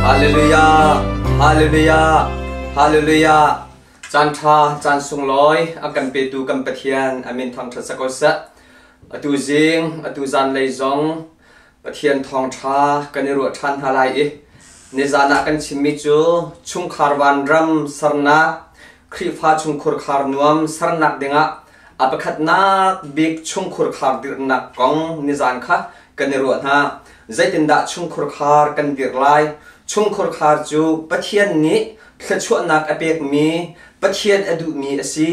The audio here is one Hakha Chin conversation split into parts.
Hallelujah! Hallelujah! Hallelujah! Caan ṭha, caan sunglawi a kan petu kan Pathian a min thangṭhat sa ko seh. Atu zing, atu zanlei zong Pathian thawngṭha kan i ruah ṭhan hna lai i nizan ah kan chimmi cu chungkhar vanram sernak, Khrihfa chungkhur khar nuam sernak dingah a pakhatnak bik chungkhur khar dirhnak kong nizan kha kan i ruah hna. Zeitindah chungkhur khar kan dirh lai? Chungkhur khar cu Pathian nih thluachuahnak a pekmi, Pathian a duhmi a si.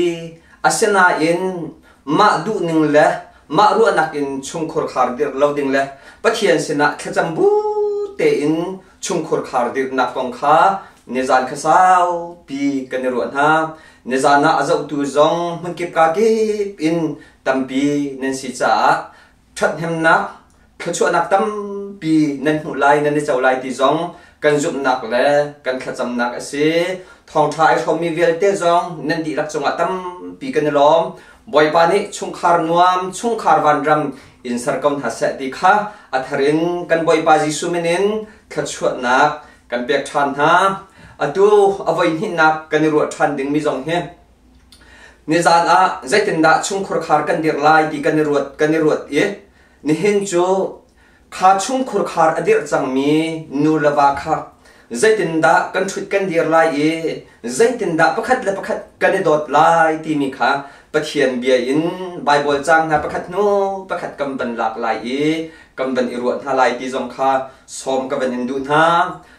Asinain mah duhning le mah ruahnak in chungkhur khar dirh lo ding le Pathian sinah thlacam bu tein chungkhur khar dirhnak kong kha nizan kha saupi kan i ruah hna. Nizan ah a zohtu zong hmunkip ka kip in tampi nan si caah ṭhathnemnak, thluachuahnak tampi nan hmuh lai, nan i co lai ti zong kan zumhnak le kan thlacamnak a si. Thawngṭha ai hrawmmi vialte zong nan dihlak cungah tampi kan i lawm. Bawipa nih chungkhar nuam, chungkhar vanram in ser ko hna seh ti kha a thar in kan Bawipa Jesuh min in thluachuahnak kan pek ṭhan hna. Atu a voihnihnak kan i ruah ṭhan dingmi zong hi Nizan ah zeitindah chungkhur khar kan dirh lai ti kan i ruat kan i ruat i nihin cu kha chungkhur khar a dirh cangmi nu le va kha zeitindah kan ṭhut kan dir lai i zeitindah pakhat le pakhat kan i dawt lai timi kha Pathian bia in Baibal caang hna pakhat hnu pakhat kan van lak lai i kan van i ruah hna lai ti zong kha sawm ka van in duh hna.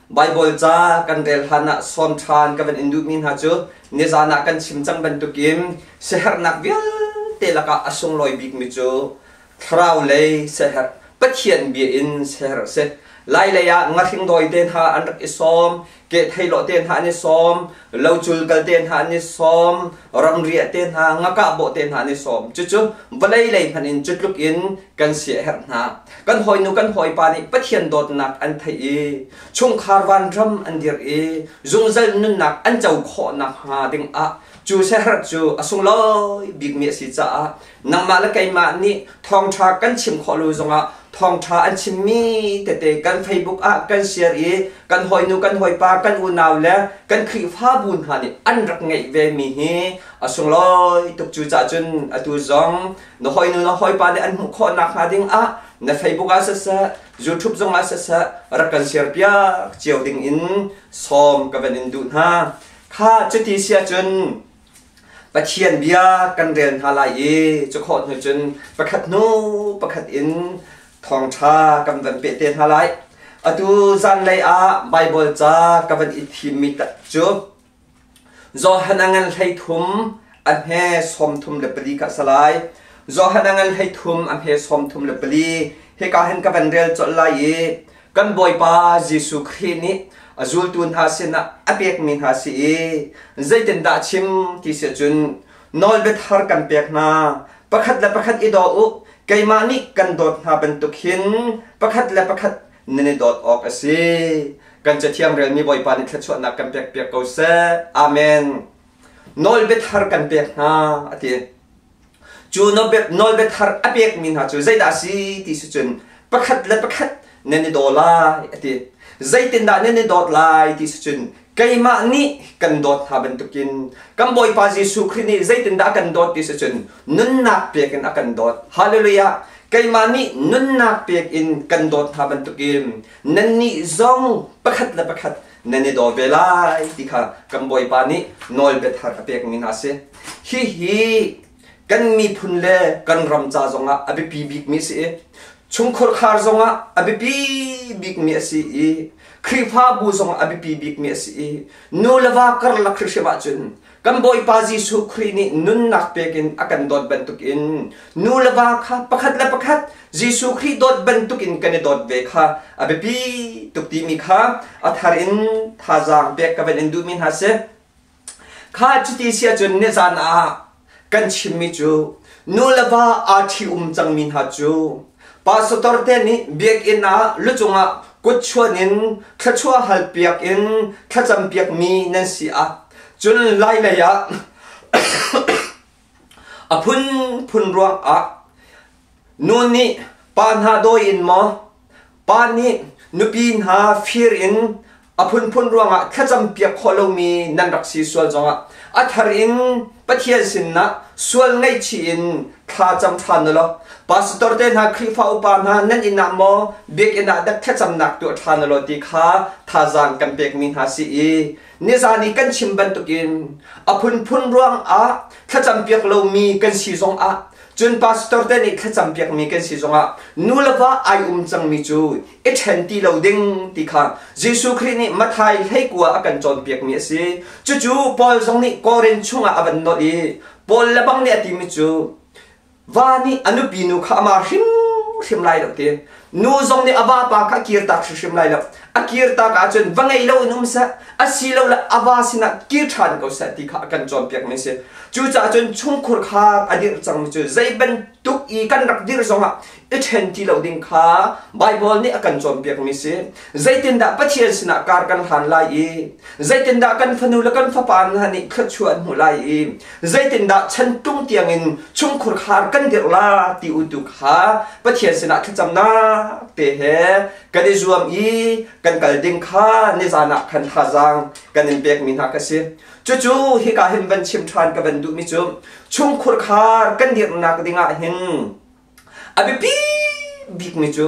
Baibal ca kan rel hlan ah sawm ṭhan ka van in duhmi hna cu nizan ah kan chim cang bantukin siaherhnak vialte lakah a sunglawi bikmi cu thlarau lei siaherh Pathian bia in siaherh a si. Lailei ah ngahring dawi te hna an rak i sawm, kehthei lawh te hna an i sawm, locul kal te hna an i sawm, ramriah te hna, ngakah bawh te hna an i sawm. Cucu vawlei lei hmanh in cu tluk in kan siaherh hna. Kan hawinu kan hawipa nih Pathian dawtnak an theih i chungkhar vanram an dirh i zungzal nunnak an co khawh nakhnga dingah cu siaherh cu a sunglawi bikmi a si caah nangmah le keimah nih thawngṭha kan chim khawh lo zongah thawngṭha an chimmi tete kan Facebook ah kan share i kan hawinu kan hawipa kan unau le kan Khrihfabu hna nih an rak ngeih vemi hi a sunglawi tuk. Cucaah cun atu zong na hawinu na hawipa nih an hmuh khawh nakhnga ding ah na Facebook ah siseh, YouTube zong ah siseh, rak kan share piak cio ding in sawm ka van in duh hna. Kha cuti si ahcun Pathian bia kan rel hna lai i cu khawh hnu cun pakhat hnu pakhat in thawngṭha kan van peh te hna lai. Atu zanlei ah Baibal ca ka van i thimmi cu Johan a ngan 13 a hme 34 kha a si lai. Johan a ngan 13 a hme 34. Hika hin ka van rel colh lai i kan Bawipa Jesuh Khrih nih a zultu hna sinah a pekmi hna si i zeitindah chim ti si cun nawlbia thar kan pek hna. Pakhat le pakhat i daw u. Keimah nih kan dawt hna bantuk hin pakhat le pakhat nan i dawt awk a si. Kan Cathiang relmi Bawipa nih thluachuahnak kan pekpiak ko seh. Amen. Nawlbia thar kan pek hna a ti. Cu nawlbia thar a pekmi hna cu zeidah a si ti si cun pakhat le pakhat nan i daw lai a ti. Zeitindah nan i dawt lai ti si cun keimah nih kan dawt hna bantukin kan Bawipa Jesuh Khrih nih zeitindah a kan dawt ti si cun nunnak pek in a kan dawt. Hallelujah! Keimah nih nunnak pek in kan dawt hna bantukin nannih zong pakhat le pakhat nan i daw ve lai ti kha kan Bawipa nih nawlbia thar a pekmi hna a si. Hihi kan miphun le kan ram ca zongah a biapi bikmi a si i chungkhur khar zongah a biapi bikmi a si i Khrihfabu zongah a biapi bikmi a si i nu le va karlak hrimhrim ahcun Kan Bawipa Jesuh Khrih nih nunnak pek in a kan dawt bantukin nu le va kha pakhat le pakhat Jesuh Khrih dawt bantukin kan i dawt ve kha a biapi tuk timi kha a thar in thazaang pek ka van in duhmi hna si. Kha cuti si ahcun nizan ah kan chimmi cu nu le va aa ṭhi-um cangmi hna cu pastor te nih biakinn ah lucung ah kut chuan in thluachuah halpiak in thlacam piakmi nan si ah cun lailei ah a phunphun ruang ah nu nih pa hna dawi in maw pa nih nupi hna fir in. A phunphun ruangah thlacam piak khawh lomi nan rak si sual zongah a thar in Pathian sinah sual ngaihchih in thla cam ṭhan u law pastor te hna Khrihfa upa hna nan inn ah maw biakinn ah dak thlacamnak tuah ṭhan u law ti kha thazaang kan pekmi hna si i nizan i kan chim bantukin a phunphun ruangah thlacam piak lomi kan si zongah cun pastor te nih thlacam piakmi kan si zongah nu le va ai um cangmi cu i ṭhen ti lo ding ti kha Jesuh Khrih nih Matthai 19 a kan cawnpiakmi a si. Cucu Paul zong nih Korin chungah a van nolh i Paul le bang nih a timi cu va nih a nupi nu kha amah hrimhrim lai lo ti. Nu zong nih a vapa kha a kirtak hrimhrim lai lo. A kirtak ahcun va ngei lo in um seh, asilole a va sinah kir ṭhan ko seh ti kha a kan cawnpiakmi a si. Cucaah cun chungkhur kha a dirh cangmi cu zei bantuk i kan rak dirh zongah i ṭhen ti lo ding kha Baibal nih a kan cawnpiakmi si. Zeitindah Pathian sinah kar kan hlan lai i zeitindah kan fanu le kan fapa hna nih thluachuah an hmuh lai i zeitindah chantung tiangin chungkhur khar kan dirh la ti u tu kha Pathian sinah thlacamnak te he kan i zuam i kan kal ding kha nizan ah khan thazaang kan in pekmi hna ka si. Cucu hika hin van chim ṭhan ka van duhmi cu chungkhur khar kan dirhnak dingah hin A biapi bikmi cu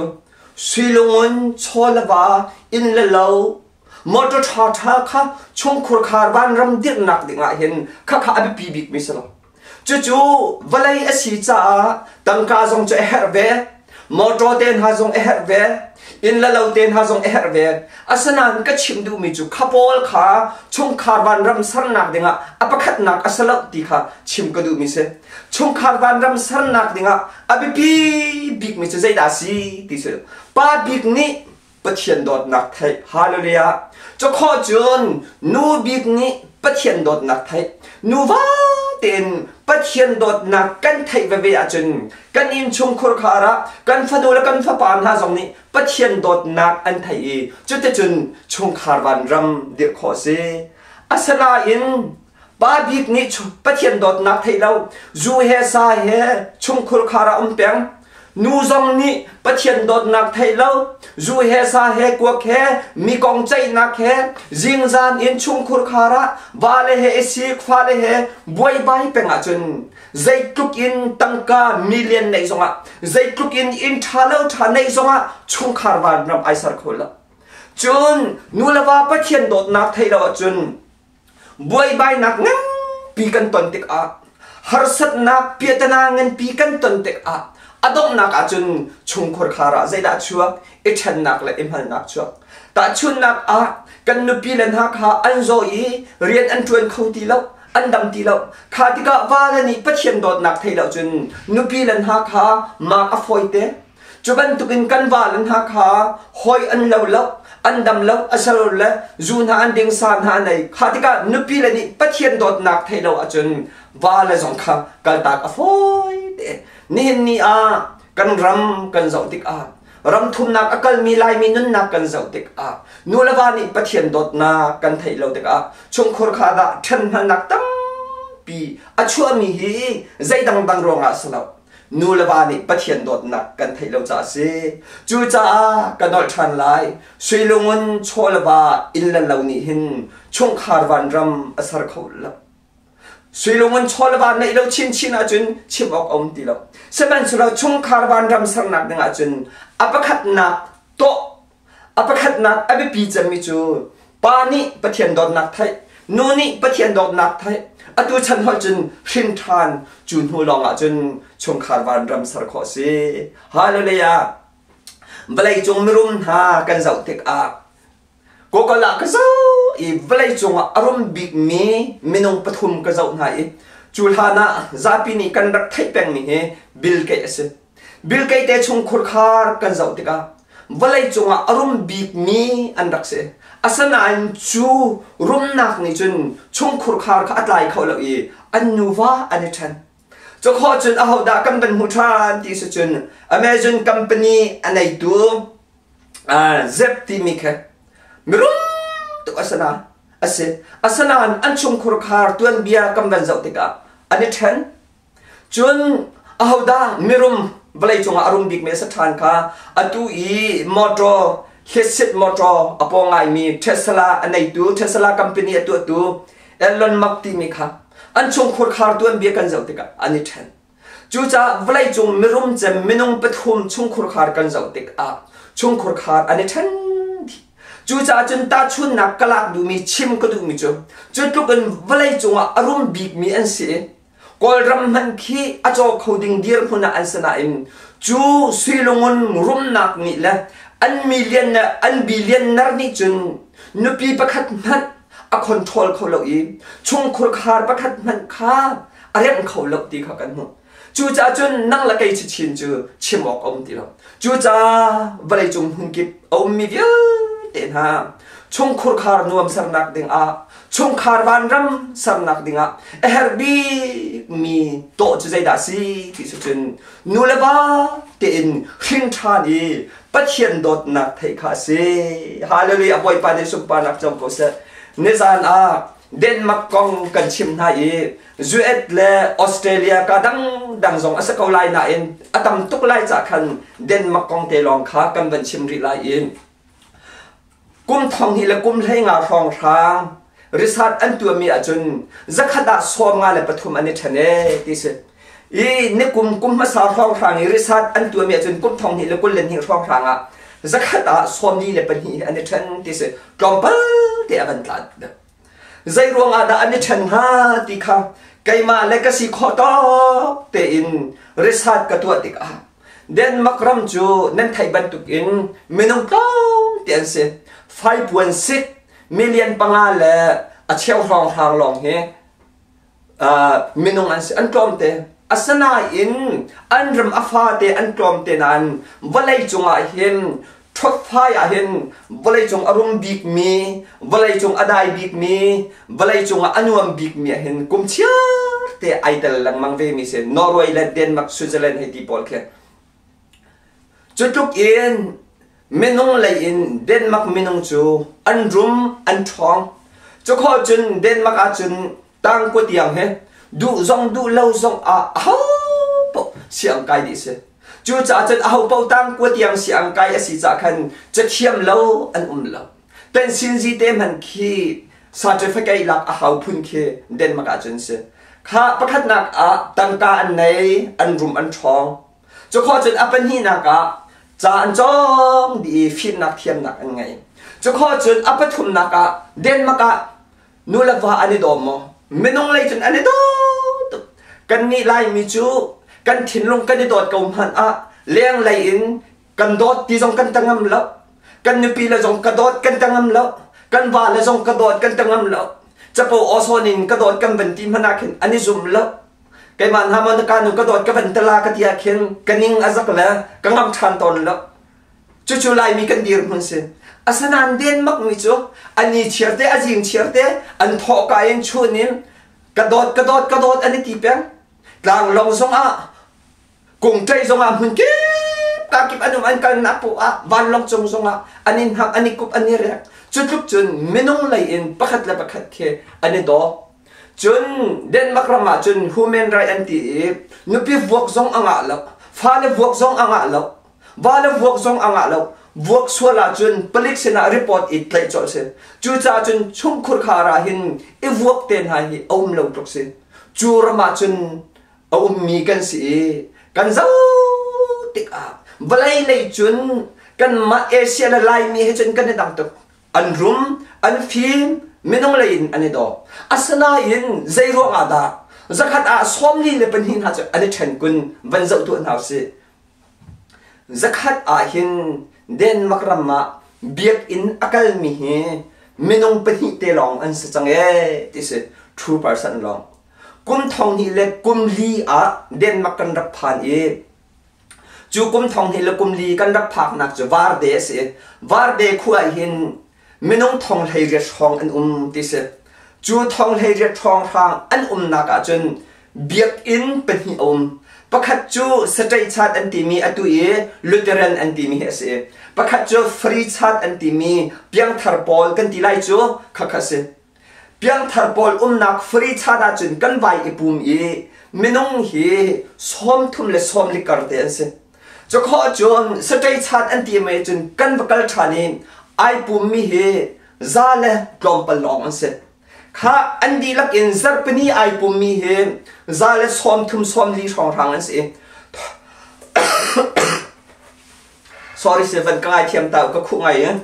suilungun, chaw le va, inn le lo, motor ṭhaṭha kha chungkhur khar vanram dirhnak dingah hin khakha a biapi bikmi si lo. Cucu vawlei a si caah tangka zong cu a herh ve, motor te hna zong a herh ve, inn le lo te hna zong a herh ve. Asinain ka chim duhmi cu kha pawl kha chungkhar vanram sernak dingah a pakhatnak a si lo ti kha chim ka duhmi si. Chungkhar vanram sernak dingah a biapi bikmi cu zeidah a si ti cu pa bik nih Pathian dawtnak theih. Hallelujah. Cukhawh cun nu bik nih Pathian dawtnak theih. Nuva tein Pathian dawtnak kan theih veve ahcun kan innchungkhur khar ah kan fanu le kan fapa hna zong nih Pathian dawtnak an theih i cuticun chungkhar vanram dirh khawh a si. Asinain Pa bik nih Pathian dawtnak theih lo, zu he sa he chungkhur khar ah um peng. Nu zong nih Pathian dawtnak theih lo, zu he sa he kuak he mi kong ceihnak he zingzan in chungkhur khar ah vale he i sik fale he buaibai peng ahcun zeitluk in tangka million neih zongah zeitluk in inn ṭha lo ṭha neih zongah chungkhar vanram ai ser kho lo. Cun nu le va Pathian dawtnak theih lo ahcun Buaibainak nganpi kan ton tikah, harsatnak piahtana nganpi kan ton tikah a donghnak ahcun chungkhur khar ah zeidah chuak? I ṭhennak le i hmalnak chuak. Tahchunhnak ah kan nupi le hna kha an zaw i rian an ṭuan kho ti lo, an dam ti lo. Kha tikah vale nih Pathian dawtnak thei lo cun nupi le hna kha mak a fawite. Cu bantukin kan vale hna kha hawi an lo lo, an dam lo, a sal le zu hna an ding, sa hna an ei. Kha tikah nupi le nih Pathian dawtnak theih lo ahcun vale zong kha kaltak a fawi te. Nihin ni ah kan ram kan zoh tikah ram thumnak a kalmi Laimi nunnak kan zoh tikah nu le va nih Pathian dawtnak kan theih lo tikah chungkhur kha dah ṭhenhmalnak tampi a chuahmi hi zei dangdang ruangah a si lo. Nu le va nih Pathian dawtnak kan theih lo caah a si. Cucaah ka nolh ṭhan lai. Suilungun chaw le va inn le lo nih hin chungkhar vanram a ser kho lo. Suilungun chaw le va neih lo chinchin ahcun chim awk a um ti lo. Sihmanhsehlaw chungkhar vanram sernak ding ahcun a pakhatnak tawh A pakhatnak a biapi cemmi cu pa nih Pathian dawtnak theih, nu nih Pathian dawtnak theih, atu chan holh cun hrin ṭhan cu hnu lawngah cun chungkhar vanram ser khawh a si. Hallelujah! Vawleicung mirum hna kan zoh tikah Google ah ka zoh i vawleicung ah a rum bikmi minung pathum ka zoh hna i cu hlan ah zapi nih kan rak theih pengmi hi Bill Gates a si. Bill Gates te chungkhur khar kan zoh tikah vawleicung ah a rum bikmi an rak si. Asinain cu rumnak nih cun chungkhur khar kha a tlai kho lo i an nuva an i ṭhen. Cukhawh cun ahodah kan van hmu ṭhan ti si cun Amazon company a neitu Zep timi kha mirum tuk a si na a si. Asinain an chungkhur khar tuanbia kan van zoh tikah an i ṭhen. Cun ahodah mirum vawleicung ah a rum bikmi a si ṭhan kha atu i motor Hlisit motor a paw ngaimi Tesla a neitu Tesla company a tuahtu Elon Musk timi kha an chungkhur khar tuanbia kan zoh tikah an i ṭhen. Cucaah vawleicung mirum cem minung pathum chungkhur khar kan zoh tikah chungkhur khar an i ṭhen dih. Cucaah cun tahchunnak ka lak duhmi chim ka duhmi cu cu tluk in vawleicung ah a rum bikmi an si i Kawlram hmanh khi a caw kho ding dirhmun ah an si nain cu suilungun rumnak nih le an million le an billionaire nih cun nupi pakhat hmanh a control kho lo i chungkhur khar pakhat hmanh kha a remh kho lo ti kha kan hmuh. Cucaah cun nang le kei chichin cu chim awk a um ti lo. Cucaah vawleicung hmunkip a ummi vialte hna chungkhur khar nuam sernak dingah chungkhar vanram sernak dingah a herh bikmi tawh cu zeidah si ti cu cun nu le va tein hrin ṭhan i Pathian dawtnak theih kha a si. Hallelujah Bawipa nih sunparnak co ko seh. Nizan ah Denmark kong kan chim hna i US le Australia ka dangdang zong a si ko lai nain a tam tuk lai cah khan Denmark kong te lawng kha kan van chim rih lai i kum thong hnih le kum 15 hrawnghrang research an tuahmi ahcun zakhat ah 53 an i ṭhen ee ti si. I nikum kum hmasa hrawnghrang i research an tuahmi ahcun kum thong hnih le 22 hrawnghrang ah zakhat ah 42 an i ṭhen ti si. Tlawmpal te a van tla deuh. Zei ruangah dah an i ṭhen hnga ti kha keimah le ka si khawh tawk tein research ka tuah tikah Denmark ram cu nan theih bantukin minung tlawmte an si. Faipuan sik million panga le a cheu hrawnghrang lawng hi minung an si. An tlawmte. Asinain an ram a fate an tlawmte nain vawlei cungah hin ṭhutfai ah hin vawleicung a rum bikmi, vawleicung a dai bikmi, vawleicung ah a nuam bikmi ah hin kum chiar te ai tel lengmang ve mi si Norway le Denmark, Switzerland hei ti pawl khi. Cu tluk in minung lei in Denmark minung cu an rum, an ṭhawng. Cu khawh cun Denmark ah cun tangkua tiang hi duh zong duh lo zong ah aho paoh siang kai dih si. Cucaah cun aho paoh tangkua tiang siang kai a si caah khan cathiam lo an um lo. Pensinzi te hmanh khi certificate lak a hau phun khi Denmark ah cun si. Kha pakhatnak ah tangka an nei, an rum an ṭhawng. Cu khawh cun a pahnihnak ah ca an cawng dih i fimnak thiamnak an ngei. Cu khawh cun a pathumnak ah Denmark ah nu le va an i daw maw? Minung lei cun an i daw tuk. Kannih Laimi cu kan thinlung kan i dawt ko hmanh ah lenglei in kan dawt ti zong kan ta ngam lo. Kan nupi le zong ka dawt kan ta ngam lo. Kan va le zong ka dawt kan ta ngam lo. Capo awsawn in ka dawt kan van ti hmanh ah khin an i zum lo. Keimah hna maw na ka nu ka dawt ka van tala ka ti ah khin ka ning a zak le ka ngam ṭhan tawn lo. Cucu Laimi kan dirhmun si. Asinain Denmark mi cu an i chiar te, a zing chiar te, an thawhka in chun in ka dawt, ka dawt, ka dawt an i ti peng. Tlanglawng zongah, kungṭei zongah hmun kip ka kip an um an kalnak poah ah vanlawng cung zongah an i hnak, an i kup, an i rek. Cu tluk cun minung lei in pakhat le pakhat khi an i daw. Cun Denmark ram ah cun human right an ti i nupi vuak zong a ngah lo, fale vuak zong a ngah lo. Va le vuak zong a ngah lo. Vuak sual ahcun palik sinah report i tlaih colh si. Cucaah cun chungkhur khar ah hin i vuak te hna hi a um lo tluk si. Cu ram ah cun a ummi kan si i kan zoh tikah vawlei lei cun kanmah Asia le Laimi he cun kan i dang tuk. An rum, an fim, minung lei in an i daw. Asinain zei ruang ah dah zakhat ah 42 hna cu an i ṭhen kun van zoh tuah hna usih. Zakhat ahhin Denmark ram ah biakinn a kalmi hi minung pahnih te lawng an si cang ee ti si 2% lawng. Kum thong hnih le kum li ah Denmark kan rak phan i cu kum thong hnih le kum li kan rak phaknak cu Varde a si. Varde khua ah hin minung thong 18 hrawng an um ti si. Cu thong 18 hrawng hrang an umnak ahcun biakinn pahnih a um. Pakhat cu Saṭaih chat an timi atu i Lutheran an timi hi a si. Pakhat cu Free chat an timi piangthar pawl kan ti lai cu khakha si. Piangthar pawl umnak free chat ahcun kan vai i pum i minung hi 34 kar te an si. Cu khawh cun saṭei chan an ti mei cun kan va kal ṭhan i ai pummi hi za le tlawmpal lawng an si. Kha an dihlak in zarhpini ai pummi hi za le 30 40 hrawnghrang an si. Sorry Seven, ka ngaithiam ta ka khuh ngai in.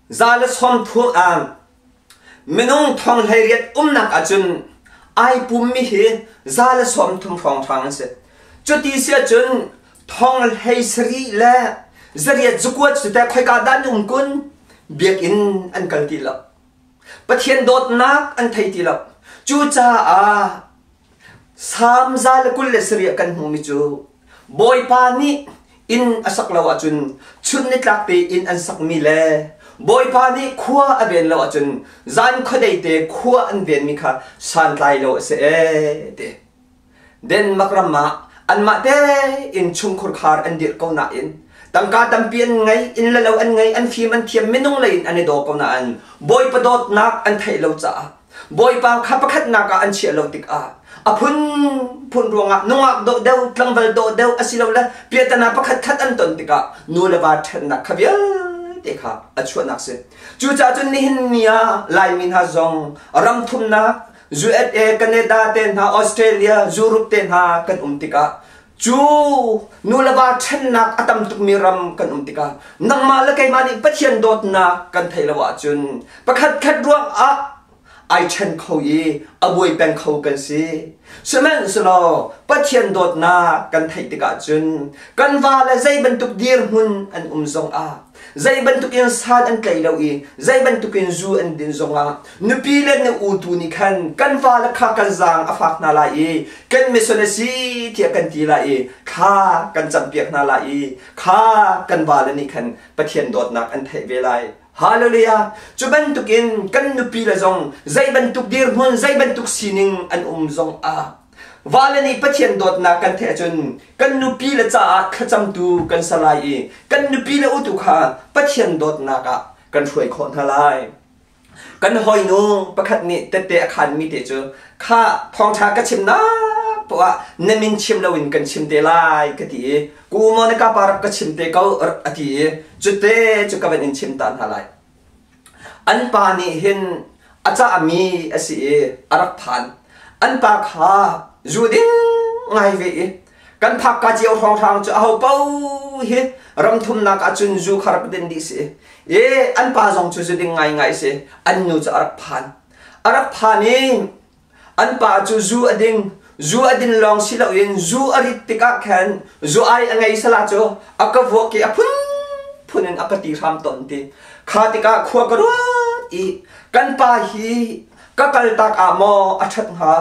Za le 30 ah minung 18,000 umnak ahcun ai pummi hi 130 hrawnghrang an si. Cuti si ahcun 17,000 le 800 cu teh khoika dah an um kun? Biakinn an kal ti lo. Pathian dawtnak an thei ti lo. Cucaah Salm 127 kan hmuhmi cu Bawipa nih inn a sak lo ahcun chun nitlak te inn an sakmi le Bawipa nih khua a ven lo ahcun zan khuadei te khua an venmi kha santlai lo a si ee ti. Denmark ram ah anmah tein chungkhur khar an dirh ko nain tangka tampi an ngei, inn le lo an ngei, an fim an thiam, minung lei in an i daw ko nain Bawipa dawtnak an theih lo caah Bawipa kha pakhatnak ah an chiah lo tikah a phunphun ruangah nungak dawh deuh, tlangval dawh deuh asilole piahtana pakhat khat an ton tikah nu le va ṭhennak kha vialte kha a chuahnak si. Cucaah cun nihin ni ah Laimi hna zong ram thumnak USA, Canada te hna, Australia, Europe te hna kan um tikah cu nu le va ṭhennak a tam tukmi ram kan um tikah nangmah le keimah nih Pathian dawtnak kan theih lo ahcun pakhat khat ruangah ai ṭhen kho i a buai peng kho kan si. Sihmanhsehlaw Pathian dawtnak kan theih tikah cun kan va le zei bantuk dirhmun an um zongah zei bantukin san an tlaih lo i zei bantukin zu an din zongah nupi le nu u tu nih khan kan fale kha kan zaang a fak hna lai i kan mission a si tiah kan ti lai i thla kan campiak hna lai i kha kan vale nih khan Pathian dawtnak an theih ve lai. Hallelujah! Cu bantukin kan nupi le zong zei bantuk dirhmun, zei bantuk sining an um zong ah vale nih Pathian dawtnak kan theih ahcun kan nupi le caah thlacamtu kan ser lai i kan nupi le utu kha Pathian dawtnak ah kan hruai khawh hna lai. Kan hawinu pakhat nih tette a khanmi te cu kha thawngṭha ka chimnak poah na min chim loin kan chim te lai ka ti i ku maw na kapa rak ka chim te ko a ti i cute cu ka van in chim ta hna lai. An pa nih hin a cahmi a si i a rak phan. An pa kha zu ding ngai ve i kan phakka cio hrawnghrang cu aho paoh hi ram thumnak ahcun zu kha rak din dih si i an pa zong cu zu ding ngaingai si. An nu cu a rak phan. A rak phan i an pa cu zu a ding. Zu a din lawng si loin zu a rit tikah khan zu ai a ngei sala cu a ka vuak i a phunphun in a ka ti hram tawn ti. Kha tikah khua ka ruat i kan pa hi ka kaltak ah maw a ṭhat hnga?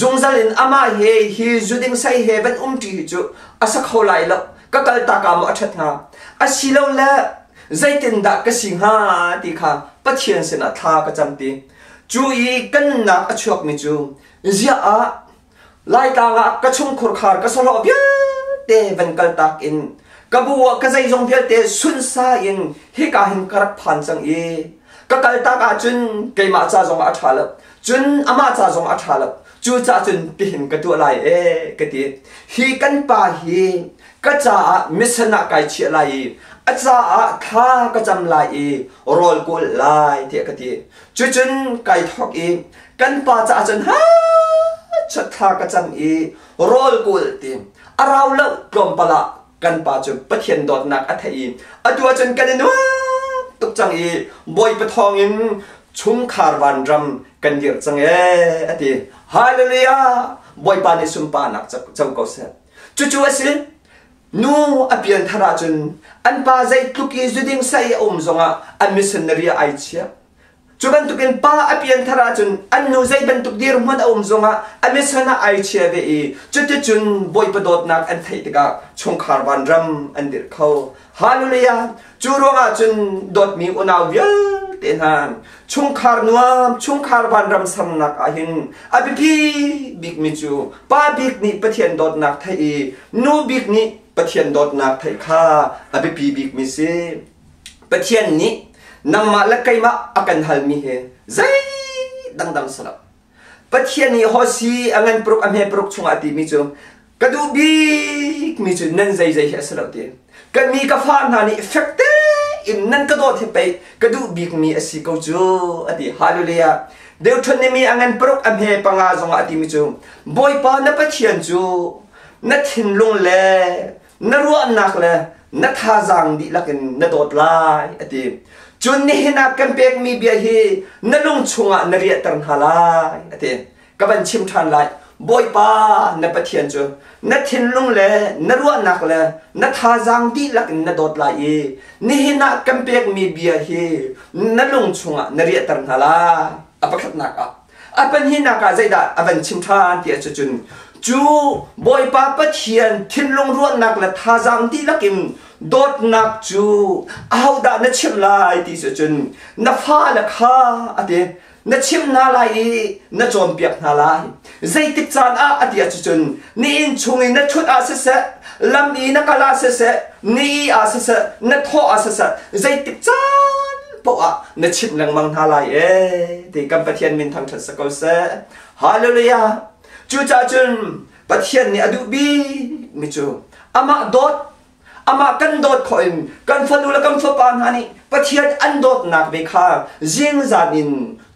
Zungzal in amah he hi zuding sei he van umṭi hi cu a sa kho lai lo. Ka kaltak ah maw a ṭhat hnga? Asilole zeitindah ka si hnga ti kha Pathian sinah thla ka cam ti. Cu i kan nunnak a chuakmi cu ziah ah Laitlang ah ka chungkhur khar ka sahlawh vialte van kaltak in ka bu ah ka zeizong vialte sunsa in hika hin ka rak phan cang i ka kaltak ahcun keimah ca zong ah a ṭha lo cun amah ca zong a ṭha lo cucaah cun tihin ka tuah lai ee ka ti. Hi kan pa hi ka caah mission ah kai chiah lai i a caah thla ka cam lai i rawl kawl lai tiah ka ti. Cucun kai thawk i kan pa caah cun ha chat thla ka cam i rawl kawl ti a rau lo tlawmpal ah kan pa cu Pathian dawtnak a theih i atu ahcun kan i nuam tuk cang i Bawipa thawngin chungkhar vanram kan dirh cang ee a ti. Hallelujah! Bawipa nih sunparnak co ko seh. Cucu a si. Nu a pianthar ahcun an pa zeitluk i zuding sei a um zongah an missionary ah ai chiah. Cu bantukin pa a pianthar ahcun an nu zei bantuk dirhmun a um zongah a mission ah ai chia ve i cuticun Bawipa dawtnak an theih tikah chungkhar vanram an dirh kho. Hallelujah! Cu ruangah cun dawtmi unau vialte hna chungkhar nuam, chungkhar vanram sernak ahhin a biapi bikmi cu pa bik nih Pathian dawtnak theih i nu bik nih Pathian dawtnak theih kha a biapi bikmi si. Pathian nih nangmah le keimah a kan halmi hi zei dangdang si lo. Pathian nih Hosi a ngan paruk a hme paruk chungah a timi cu ka duh bikmi cu nan zeizei hi a si lo ti. Kan mi ka fa hna nih fek tein nan ka dawt hi pei ka duh bikmi a si ko cu a ti. Hallelujah. Deuteronomy a ngan paruk a hme panga zongah a timi cu Bawipa na Pathian cu na thinlung le na ruahnak le na thazaang dihlak in na dawt lai a ti. Cun nihin ah kan pekmi bia hi na lung chungah na riahter hna lai a ti. Ka van chim ṭhan lai. Bawipa na Pathian cu na thinlung le na ruahnak le na thazaang dihlak in na dawt lai i nihin ah kan pekmi bia hi na lung chungah na riahter hna lai. A pakhatnak ah. A pahnihnak ah zeidah a van chim ṭhan ti ahcun cu Bawipa Pathian thinlung ruahnak le thazaang dihlak in dawtnak cu ahodah na chimh lai ti cun na fale kha a ti. Na chimh hna lai i na cawnpiak hna lai. Zeitik caan ah a ti ahcun ni inn chung i na ṭhut ah siseh, lam i na kal ah siseh, ni ah siseh, na thawh ah siseh, zeitik caan paoh ah na chimh lengmang hna lai ee ti kan Pathian min thangṭhat si ko seh. Hallelujah! Cucaah cun Pathian nih a duh bikmi cu amah dawt Amah kan dawt khawh in kan fanu le kan fapa hna nih Pathian an dawtnak ve kha zingzan in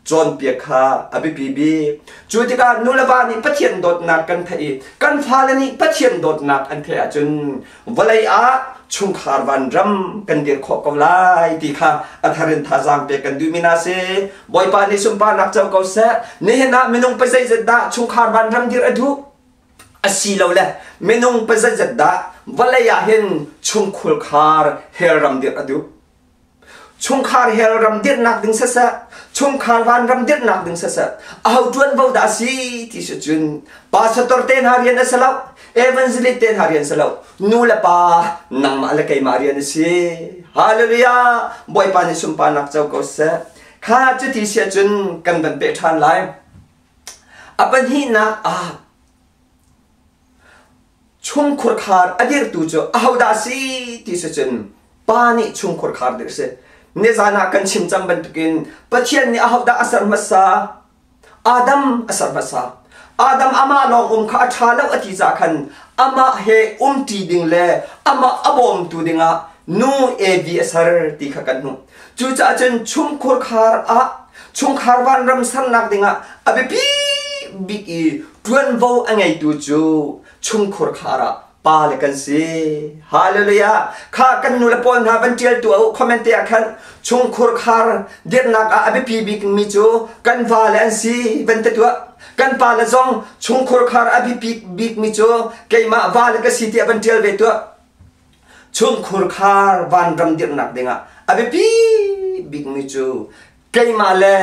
cawnpiak kha a biapi bik. Cu tikah nu le va nih Pathian dawtnak kan theih i kan fale nih Pathian dawtnak an theih ahcun vawlei ah chungkhar vanram kan dir khawh ko lai ti kha a thar in thazaang pek kan duhmi hna si. Bawipa nih sunparnak co ko seh. Nihin ah minung pazeizat dah chungkhar vanram dir a duh? Asilole minung pazeizat dah vawlei ah hin chungkhur hell ram dirh a duh? Chungkhar hell ram dirhnak ding siseh, chungkhar vanram dirhnak ding siseh, aho ṭuanvo dah a si ti si cun pastor te hna rian a si lo, evangelist te hna rian si lo, nu le pa nangmah le keimah rian a si. Hallelujah! Bawipa nih sunparnak co ko seh. Kha cuti si ahcun kan van peh ṭhan lai. A pahnihnak ah chungkhurkhar a dirhtu cu ahodah a si ti si cun pa nih chungkhurkhar dirh a si. Nizan ah kan chim cang bantukin Pathian nih ahodah a ser hmasa? Adam a ser hmasa. Adam amah lawng um kha a ṭha lo a ti caah khan amah he umṭi ding le amah a bawmtu dingah nu Evi a ser ti kha kan hmuh. Cucaah cun chungkhurkhar ah chungkhar vanram sernak dingah a biapi bik i ṭuanvo a ngeitu cu chungkhurkhar ah pa le kan si. Hallelujah! Kha kan nu le pawl hna van ṭial tu u comment te ah khan chungkhurkhar dirhnak ah a biapi bik mi cu kan va le an si van te tuah. Kan pa le zong chungkhurkhar a biapi bik mi cu keimah va le ka si tiah van ṭial ve tuah. Chungkhurkhar vanram dirhnak dingah a biapi bikmi cu keimah le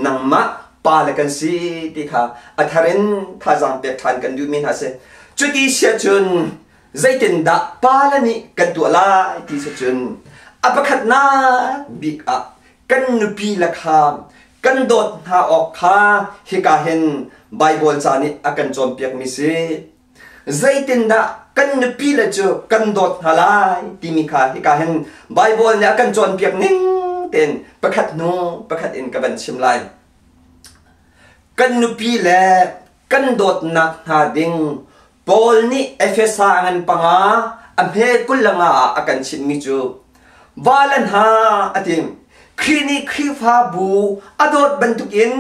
nangmah pa le kan si ti kha a thar in thazaang pek ṭhan kan duhmi hna si. Cuti siahcun zeitindah pa le nih kan tuah lai ti si cun a pakhatnak bik ah kan nupi le kha kan dawt hna awk kha hika hin Baibal ca nih a kan cawnpiakmi si. Zeitindah kan nupile cu kan dawt hna lai timi kha hika hin Baibal nih a kan cawnpiak ning tein pakhat hnu pakhat in ka van chim lai. Kan nupile kan dawtnak hna ding Paul nih Efesa ngan panga a hme 25 ah a kan chimhmi cu vale hna a ti Khrih nih Khrihfabu a dawt bantukin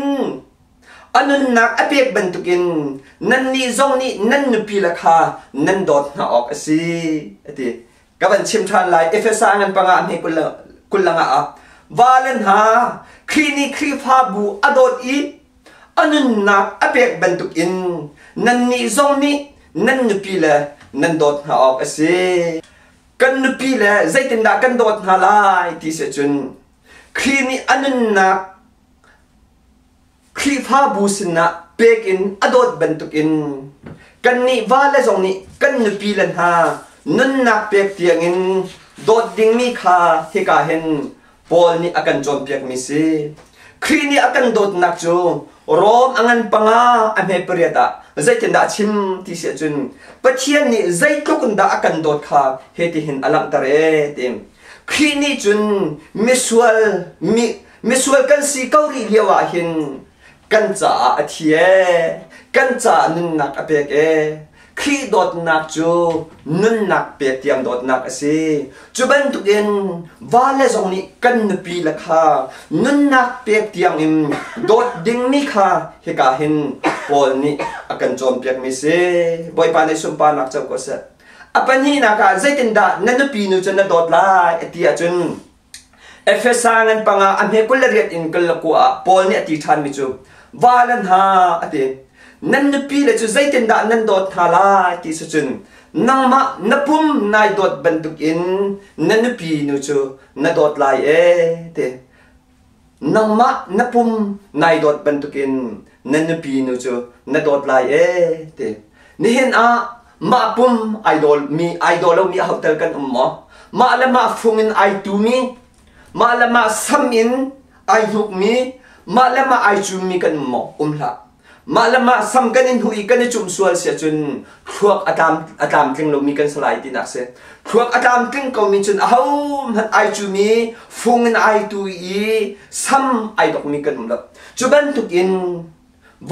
A nunnak a pek bantukin nannih zong nih nan nupile kha nan dawt hna awk a si, a ti. Ka van chim ṭhan lai. Efesa ngan panga a hme kul langa ah vale hna Khrih nih Khrihfabu a dawt i a nunnak a pek bantukin nannih zong nih nan nupile nan dawt hna awk a si. Kan nupile zeitindah kan dawt hna lai ti si cun Khrih nih a nunnak Khrihfabu sinah pek in a dawt bantukin kannih vale zong nih kan nupile hna nunnak pek tiangin dawt dingmi kha hika hin Paul nih a kan cawnpiakmi si. Khrih nih a kan dawtnak cu Rom a ngan panga a hme pariat ah zeitindah a chim ti si ahcun Pathian nih zeitluk in dah a kan dawt kha hitihin a langhter ee ti. Khrih nih cun misual mi Misual kan si ko rih lio ah hin kan caah a thi ee, kan caah nunnak a pek ee. Khrih dawtnak cu nunnak pek tiang dawtnak a si. Cu bantukin vale zong nih kan nupi le kha nunnak pek tiangin dawt dingmi kha hika hin Paul nih a kan cawnpiakmi si. Bawipa nih sunparnak co ko seh. A pahnihnak ah zeitindah na nupi nu cu na dawt lai a ti ahcun Efesa ngan panga a hme 28 in 29 ah Paul nih a ti ṭhanmi cu va le hna a ti. Nan nupi le cu zeitindah nan dawt hna lai ti si cun nangmah na pum nai dawt bantukin na nupi nu cu na dawt lai ee ti. Nangmah na pum nai dawt bantukin na nupi nu cu na dawt lai ee ti. Nihin ah mah pum ai daw mi ai daw lomi aho tel kan um maw? Mah le mah fung in ai tumi, mah le mah sam in ai hnukmi, mah le mah ai cummi kan um maw? Um hlah. Mah le mah sam kan in hnuh i kan i cumh sual si ahcun thluak a tlam a tlamtling lomi kan si lai tinak si. Thluak a tlamtling komi cun ahohmanh ai cumi, fung in ai tu i sam ai dokmi kan um lo. Cu bantukin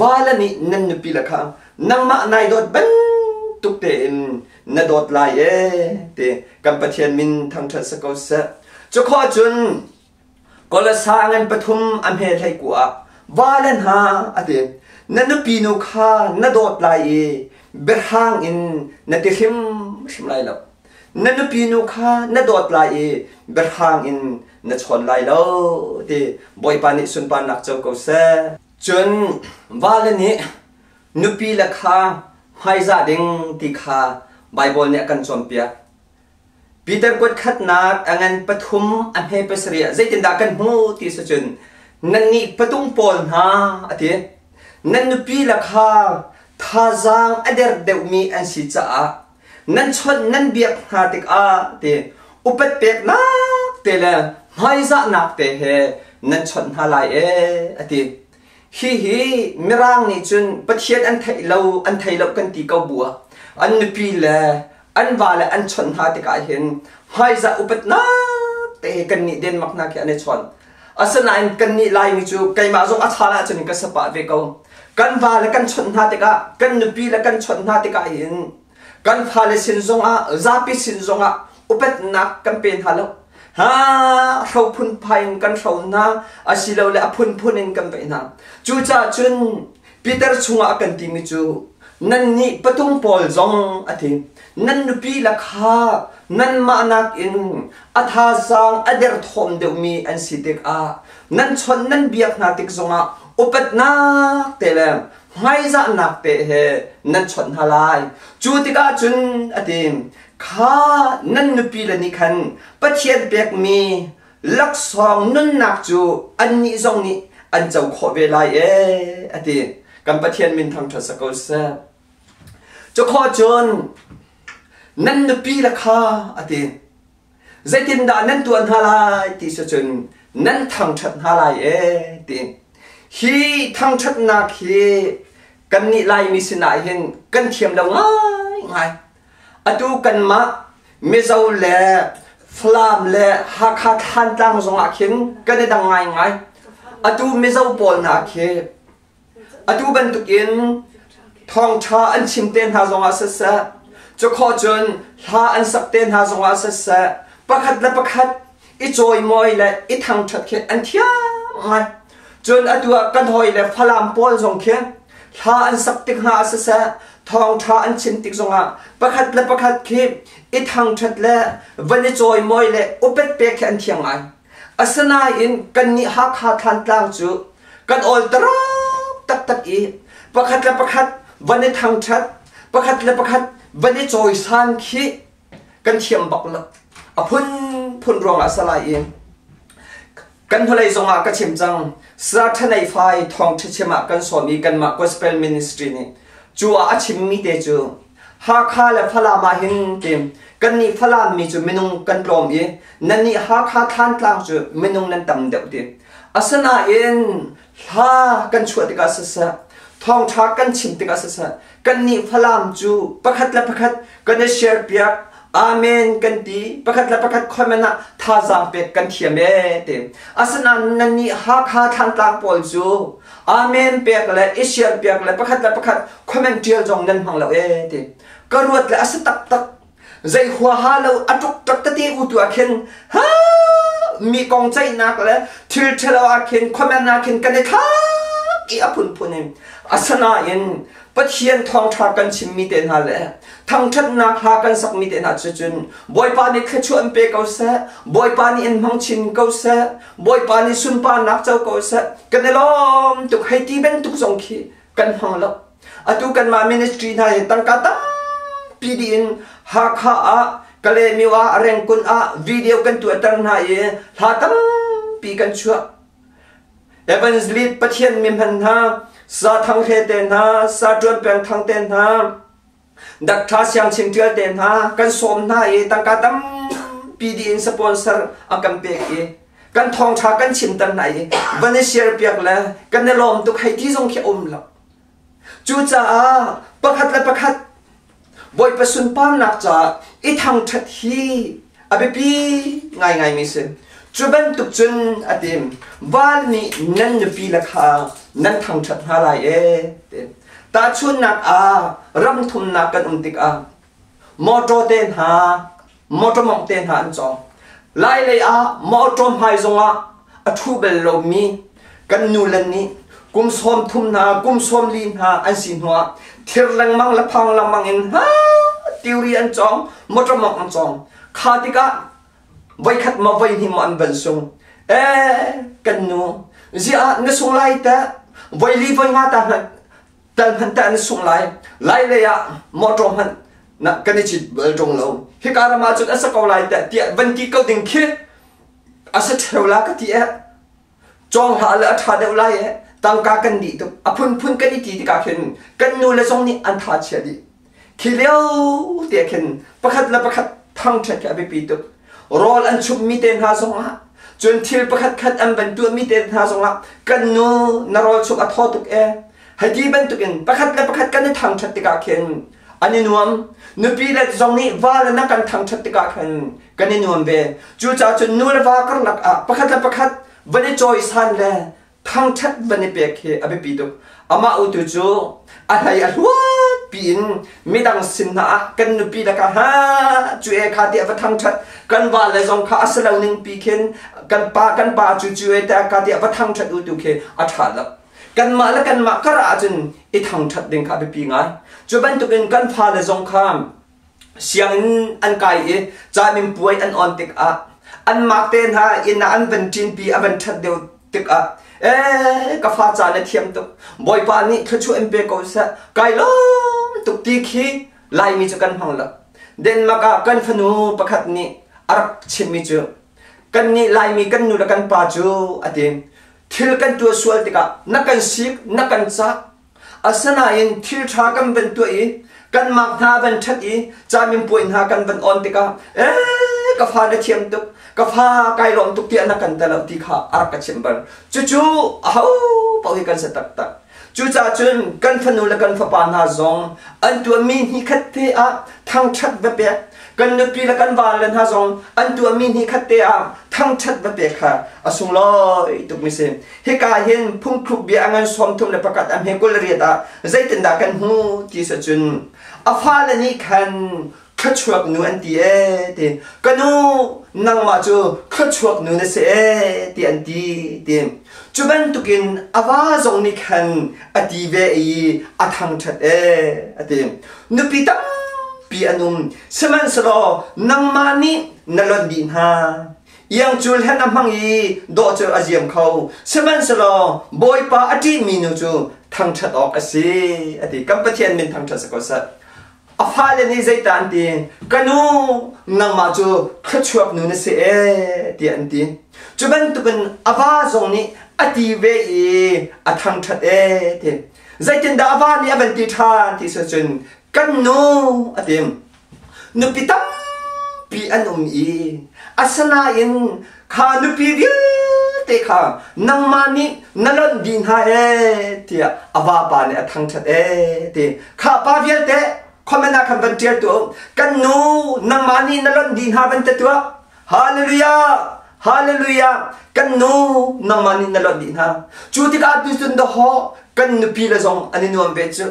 vale nih nan nupi le kha nangmah nai dawt bantuk tein na dawt lai ee ti kan Pathian min thangṭhat si ko seh. Cu khawh cun Kolasa ngan pathum a hme hlei ku ah va le hna a ti. Na nupi nu kha na dawt lai i biahrang in na ti hrimhrim lai lo. Na nupi nu kha na dawt lai i biahrang in na chawn lai lo ti Bawipa nih sunparnak co ko seh. Cun vale nih nupi le kha hmaizah ding ti kha Baibal nih a kan cawnpiak. Peter kuat khatnak a ngan pathum a hme pasarih ah zeitindah kan hmuh ti si cun nannih patung pawl hna a ti. Nan nupi le kha thazaang a der deuhmi an si caah nan chawnh nan biak hna tikah ti upat peknak te le hmaizahnak te he nan chawnh hna lai ee a ti. Hihi Mirang nih cun Pathian an theih lo an thei lo kan ti ko bu ah an nupi le an va le an chawnh hna tikah hin hmaizah upatnak te he kannih Denmark hna khi an i chawn. Asinain kannih Laimi cu keimah zong a chan ahcun ka sapah ve ko. Kan va le kan chawnh hna tikah kan nupi le kan chawnh hna tikah hin kan fale sin zongah zapi sin zongah upatnak kan pe hna lo. Ha hro phunphai in kan hro hna asilole a phunphun in kan veih hna. Cucaah cun Peter chungah a kan timi cu nannih patung pawl zong a ti. Nan nupi le kha nanmah nakin a thazaang a derthawm deuhmi an si tikah nan chawnh nan biak hna tik zongah upatnak te le hmaizahnak te he nan chawnh hna lai. Cu tikah cun a ti, kha nan nupi le nih khan Pathian pekmi laksawng nunnak cu annih zong nih an co khawh ve lai ee a ti. Kan Pathian min thangṭhat sa ko seh. Cu khawh cun nan nupi le kha a ti. Zeitindah nan tuah hna lai ti si cun nan thangṭhat hna lai ee ti. Hi thangṭhatnak hi kannih Laimi sinah hin kan thiam lo ngaingai. Atu kanmah Mizo le Falam le Hakha Thlantlang zongah khin kan i dang ngaingai. Atu Mizo pawl hna khi Atu bantukin thawngṭha an chim te hna zongah siseh, cukhawh cun hla an sak te hna zongah siseh, pakhat le pakhat i cawimawi le i thangṭhat khi an thiam ngai. Cun atu ah kan hawi le Falam pawl zong khi hla an sak tik hna ah siseh, thawngṭha an chim tik zongah pakhat le pakhat khi i thangṭhat le van i cawimawi le upat pek khi an thiam ngai. Asinain kannih Hakha Thlantlang cu kan awl tarak taktak i pakhat le pakhat van i thangṭhat, pakhat le pakhat van i cawisan khi kan thiam bak lo. A phunphun ruangah a si lai i kan hnulei zongah ka chim cang. Saturday fai thawngṭha chim ah kan sawm i kanmah gospel ministry nih cu ah a chimmi te cu Hakha le Falam ah hin ti kannih Falam mi cu minung kan tlawm i nannih Hakha Thlantlang cu minung nan tam deuh ti. Asinain hla kan chuah tikah siseh, thawngṭha kan chim tikah siseh, kannih Falam cu pakhat le pakhat kan i share piak. Amen kan ti. Pakhat le pakhat comment ah thazaang pek kan thiam ee ti. Asinain nannih Hakha Thlantlang pawl cu Amen pek le i share piak le pakhat le pakhat comment ṭial zong nan hmang lo ee ti. Ka ruat le a si taktak. Zei huaha lo a ṭukṭak tete u tu ah khin ha mi kong ceihnak le thil ṭhalo ah khin comment ah khin kan i thlak i a phunphun in. Asinain Pathian thawngṭha kan chimmi te hna le thangṭhatnak hla kan sakmi te hna cu cun Bawipa nih thluachuah in pe ko seh, Bawipa nih in hmang chin ko seh, Bawipa nih sunparnak co ko seh, kan i lawm tuk hei ti bantuk zong khi kan hmang lo. Atu kanmah ministry hna hi tangka tampi dih in Hakha ah, Kalaymyo ah, Rengkun ah video kan tuahter hna i hla tampi kan chuah. Evangelist Pathian mi hman hna, Sa Thang Hre te hna, Sa Ṭuan Peng Thang te hna, Dakṭha Siang Chin Ṭial te hna kan sawm hna i tangka tampi dih in sponsor a kan pek i kan thawngṭha kan chimter hna i van i share piak le kan i lawm tuk hei ti zong khi a um lo. Cucaah pakhat le pakhat Bawipa sunparnak caah i thangṭhat hi a biapi ngaingaimi si. Cu bantuk cun a tim, val nih nan nupi le kha nan thangṭhat hna lai ee. Ti. Tahchunhnak ah ram thumnak kan um tikah mawṭaw te hna, mawṭaw mawngh te hna an cawng. Lailei ah mawṭaw hmai zongah a ṭhu bal lomi kan nule nih kum 30 hna, kum 40 hna an si hnuah thir lengmang le phang lengmang in ha tiuri an cawng, mawṭaw mawngh an cawng. Kha tikah voikhat maw voihnih maw an van sung. Eh, kan nu, ziah na sung lai teh, voili voi nga ta hmanh tal hmanh teh na sung lai. Lai lei ah mawṭaw hmanh na kan i cit bal ṭung lo. Hika ram ah cun a sa ko lai teh tiah van ti ko ding khi a si ṭheo la ka ti eh. Cawng hlah le a ṭha deuh lai eh. Tangka kan dih tuk. A phunphun kan i ti tikah khin kan nu le zong nih an tha chia dih. Khi lio te khin pakhat le pakhat thangṭhat khi a biapi tuk. Rawl an chumhmi te hna zongah cun thil pakhat khat an van tuahmi te hna zongah kan nu na rawl chumh a thaw tuk eh. Hei ti bantukin pakhat le pakhat kan i thangṭhat tikah khin an i nuam. Nupi le zong nih va le na kan thangṭhat tikah khan kan i nuam ve. Cucaah cun nu le va karlak ah pakhat le pakhat van i cawisan le thangṭhat van i pek hi a biapi tuk. Amah utu cu a hlei a hluat piin midang sin hna ah kan nupi le ka ha cu e kha tiah va thangṭhat kan va le zong kha a si lo ning pi khin kan pa kan pa cu cu e te ka tiah va thangṭhat u tu khi a ṭha lo. Kanmah le kanmah kar ahcun i thangṭhat ding kha a biapi ngai. Cu bantukin kan fale zong kha sianginn an kai i caminpuai an on tikah anmah te hna inn ah an van ṭinpi a van ṭhat deuh tikah ee ka fa ca na thiam tuk Bawipa nih thluachuah in pe ko seh kai lawm tuk ti khi Laimi cu kan hmang lo. Denmark ah kan fanu pakhat nih a rak chimmi cu kannih Laimi kan nu le kan pa cu a ti thil kan tuah sual tikah na kan sik na kan cah Asinain thil ṭha kan van tuah i kanmah hna van ṭhat i caminpuai hna kan van on tikah ee ka fa na thiam tuk ka fa kai lawm tuk tiah na kan ti lo ti kha a rak ka chimh bal. Cucu aho paoh hi kan si taktak. Cucaah cun kan fanu le kan fapa hna zong an tuahmi hnikhat te ah thangṭhat va pek kan nupi le kan vale hna zong an tuahmi hnikhat te ah thangṭhat va pek kha a sunglawi tukmi si. Hika hin phungthluk bia a ngan 31 a hme 28 ah zeitindah kan hmu ti si cun a fale nih khan thluachuak nu an ti ee ti ka nu nangmah cu thluachuak nu na si ee ti an ti ti cu bantukin a va zong nih khan a ti ve i a thangṭhat ee a ti nupi tampi an um sihmanhsehlaw nangmah nih na lonh dih hna Iangcul hen a hmang i dawh cu a ziam kho. Sihmanhsehlaw Bawipa a ṭihmi nu cu thangṭhat awk a si, a ti. Kan Pathian min thangṭhat si ko seh. A fale nih zeitah an ti? Ka nu, nangmah cu thluachuak nu na si ee, tiah an ti. Cu bantukin a va zong nih a ti ve i a thangṭhat ee, ti. Zeitindah a va nih a van ti ṭhan ti si cun kan nu a ti. Nupi tampi an um i asinain kha nupi vialte kha nangmah nih na lonh dih hna ee tiah a vapa nih a thangṭhat ee ti. Kha pa vialte Comment ah khan van ṭial tuah u. Kan nu nangmah nih na lonh dih hna van ti tuah. Hallelujah! Hallelujah! Kan nu nangmah nih na lonh dih hna. Cu tikah tucun dawhawh kan nupi le zong an i nuam ve cu.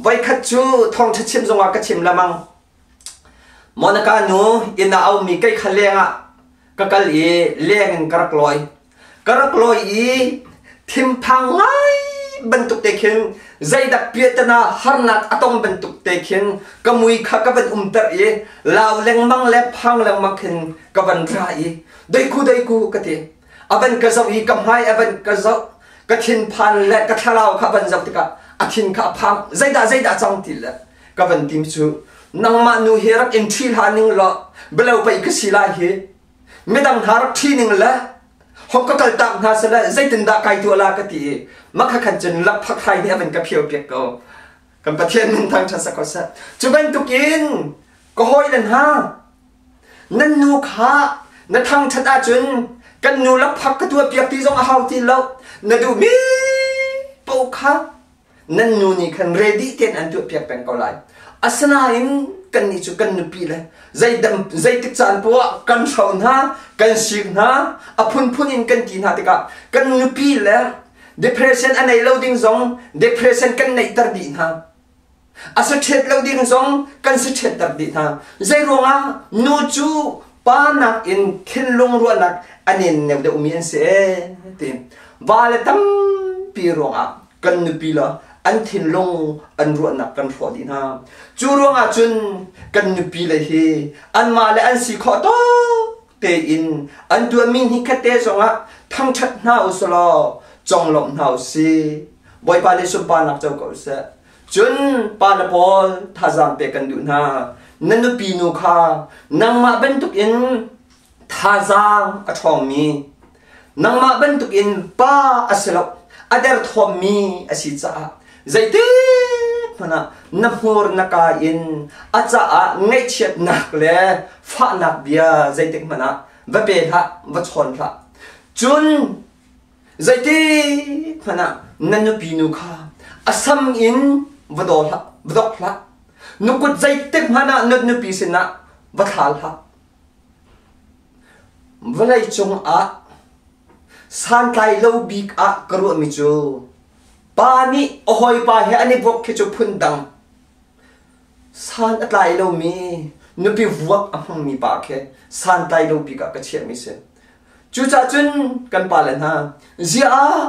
Voikhat cu thawngṭha chim zongah ka chim lemang. Monica nu inn ah a ummi kei kha leng ah ka kal i leng in ka rak lawi. Ka rak lawi i thinphang ngai bantuk te khin zeidak piahtana harnak a tong bantuk te khin ka mui kha ka van umter i lau lengmang le phang lengmang khin ka van ra i deiku deiku ka ti. A van ka zoh i ka hmai a van ka zoh ka thinphan le ka thlarau kha a van zoh tikah a thin kha a phang zeidah zeidah cang ti le ka van tim cu nangmah nu hi rak in ṭhi hlah ning law bialo pei ka si lai hi midang hna rak ṭhi ning le hong ka kal tak hna sele zeitindah kai tuah la ka ti i makha khan cun lakphak hrai nih a van ka phio piak ko kan Pathian min thangṭhat sak ko seh cu bantukin ka hawile hna nan nu kha na thangṭhat ahcun kan nu lakphak ka tuah piak ti zong a hau ti lo na duhmi paoh kha nan nu nih khan ready tein an tuahpiak peng ko lai. Asinain kannih cu kan nupi le zeidam zeitik caan poah kan hro hna, kan sik hna, a phunphun in kan ti hna tikah kan nupi le depression a nei lo ding zong depression kan neihter dih hna. A si ṭhet lo ding zong kan si ṭhetter dih hna. Zei ruangah nu cu pa nakin thinlung ruahnak a nenneu deuhmi an si ee ti. Va le tampi ruangah kan nupi le an thinlung an ruahnak kan hrawh dih hna. Cu ruangah cun kan nupi le hi anmah le an si khawh tawk tein an tuahmi hi khatte zongah thangṭhat hna usulaw conglawmh hna usih. Bawipa le sunparnak co ko seh. Cun pa le pawl thazaang pek kan duh hna. Na nupi nu kha nangmah bantukin thazaang a ṭhawngmi, nangmah bantukin pa a si lo, a derthawmmi a si caah zeitik hmanh ah na hmur na ka in a caah ngaihchiatnak le fahnak bia zeitik hmanh ah va pe hlah, va chawn hlah. Cun Zeitik hmanh ah na nupi nu kha a sam in va daw hlah, va dok hlah. Na kut zeitik hmanh ah na nupi sinah va thla hlah. Vawlei cungah santlai lo bik ah ka ruahmi cu pa nih a hawipa he an i vuak khi cu phun dang. San a tlai lomi nupi vuak a hmangmi pa khi santlai lo bik ah ka chiahmi si. Cucaah cun kan pale hna, ziah ah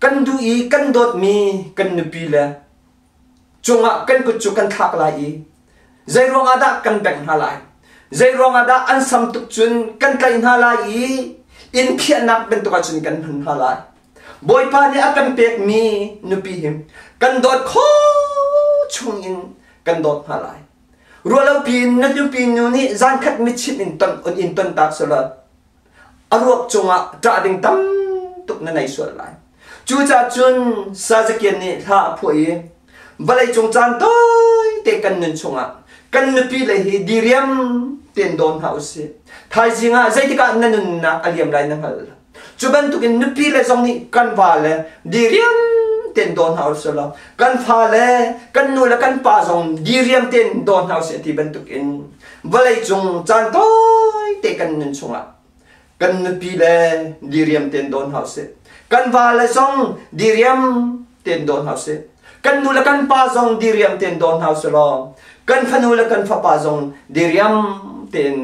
kan duh i kan dawtmi kan nupi le cungah kan kut cu kan thlak lai i zeiruang ah dah kan bengh hna lai? Zeiruang ah dah an sam tuk cun kan tlaih hna lai i inn phiahnak bantuk ah cun kan hman hna lai? Bawipa nih a kan pekmi nupi hi kan dawt khawh chungin kan dawt hna lai. Ruahlopi in na nupi nu nih zankhat mitchinh in ton in ton tak selaw a ruak cungah ṭah ding tam tuk na nei sual lai. Cucaah cun Sazakian nih hla a phuah i vawlei cung caan tawite kan nun chungah kan nupi le hi diriam tein dawn hna usih. Thaizing ah zeitik ah na nunnak a liam lai na hngal lo. Cu bantukin nupi le zong nih kan va le diriam tein daw hna usih law kan fa le kan nu le kan pa zong diriam tein daw hna usih ti bantukin vawlei cung caan tawite kan nun chungah kan nupi le diriam tein daw hna usih kan va le zong diriam tein daw hna usih kan nu le kan pa zong diriam tein daw hna usih law kan fanu le kan fapa zong diriam tein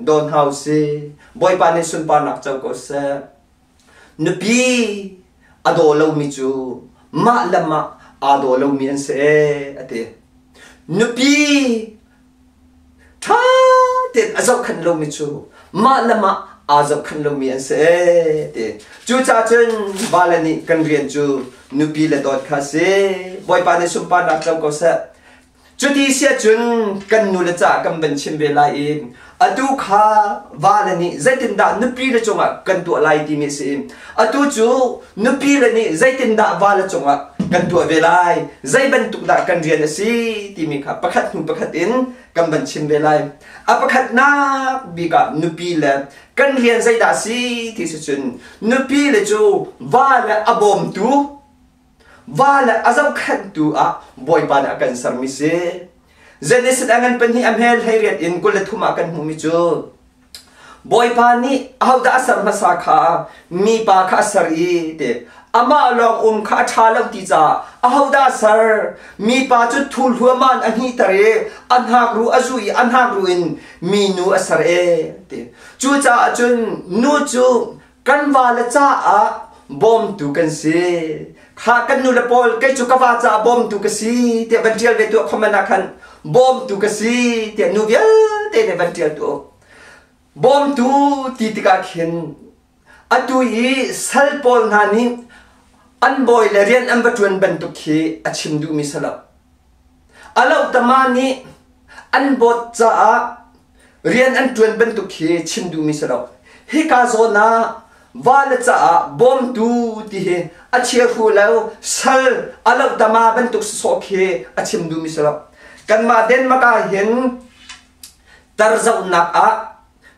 daw hna usih Bawipa nih sunparnak co ko seh. Nupi a daw lomi cu mah le mah aa daw lomi an si ee a ti. Nupi ṭha tein a zohkhenh lomi cu mah le mah aa zohkhenh lomi an si ee ti. Cucaah cun vale nih kan rian cu nupi le dawt kha a si. Bawipa nih sunparnak co ko seh. Cuti siahcun kan nule caah kan van chim ve lai i atu kha vale nih zeitindah nupi le cungah kan tuah lai timi a si. Atu cu nupi le nih zeitindah vale cungah kan tuah ve lai, zei bantuk dah kan rian a si timi kha pakhat hnu pakhat in kan van chim ve lai. A pakhatnak bik ah nupi le kan rian zeidah a si ti si cun nupi le cu vale a bawmtu. va le a zohkhenhtu ah Bawipa nih a kan sermi si. Genesis a ngan pahnih a hmel 18 in 23 ah kan hmuhmi cu Bawipa nih ahodah a ser hmasa kha mipa kha a ser i ti amah lawng um kha a ṭha lo ti caah ahodah a ser mipa cu thul huaman a hnihter i a hnakruh a zuh i a hnakruh in minu a ser e ti. Cucaah cun nu cu kan vale caah bawmtu kan si. Kha kan nu le pawl kei cu ka va caah bawmtu ka si tiah van ṭial ve tuah comment ah khan bawmtu ka si tiah nu vialte nih van ṭial tuah. Bawmtu ti tikah khin atu i sal pawl hna nih an bawi le rian an va ṭuan bantuk khi a chim duhmi si lo. A lohtama nih an bawt caah rian an ṭuan bantuk khi chim duhmi si lo. Hika zawn ah vale caah bawmtu ti hi a chiahru lo sal a lohtama bantuk sawsawh khi a chim duhmi si lo. Kanmah Denmark ah hin tar zohnak ah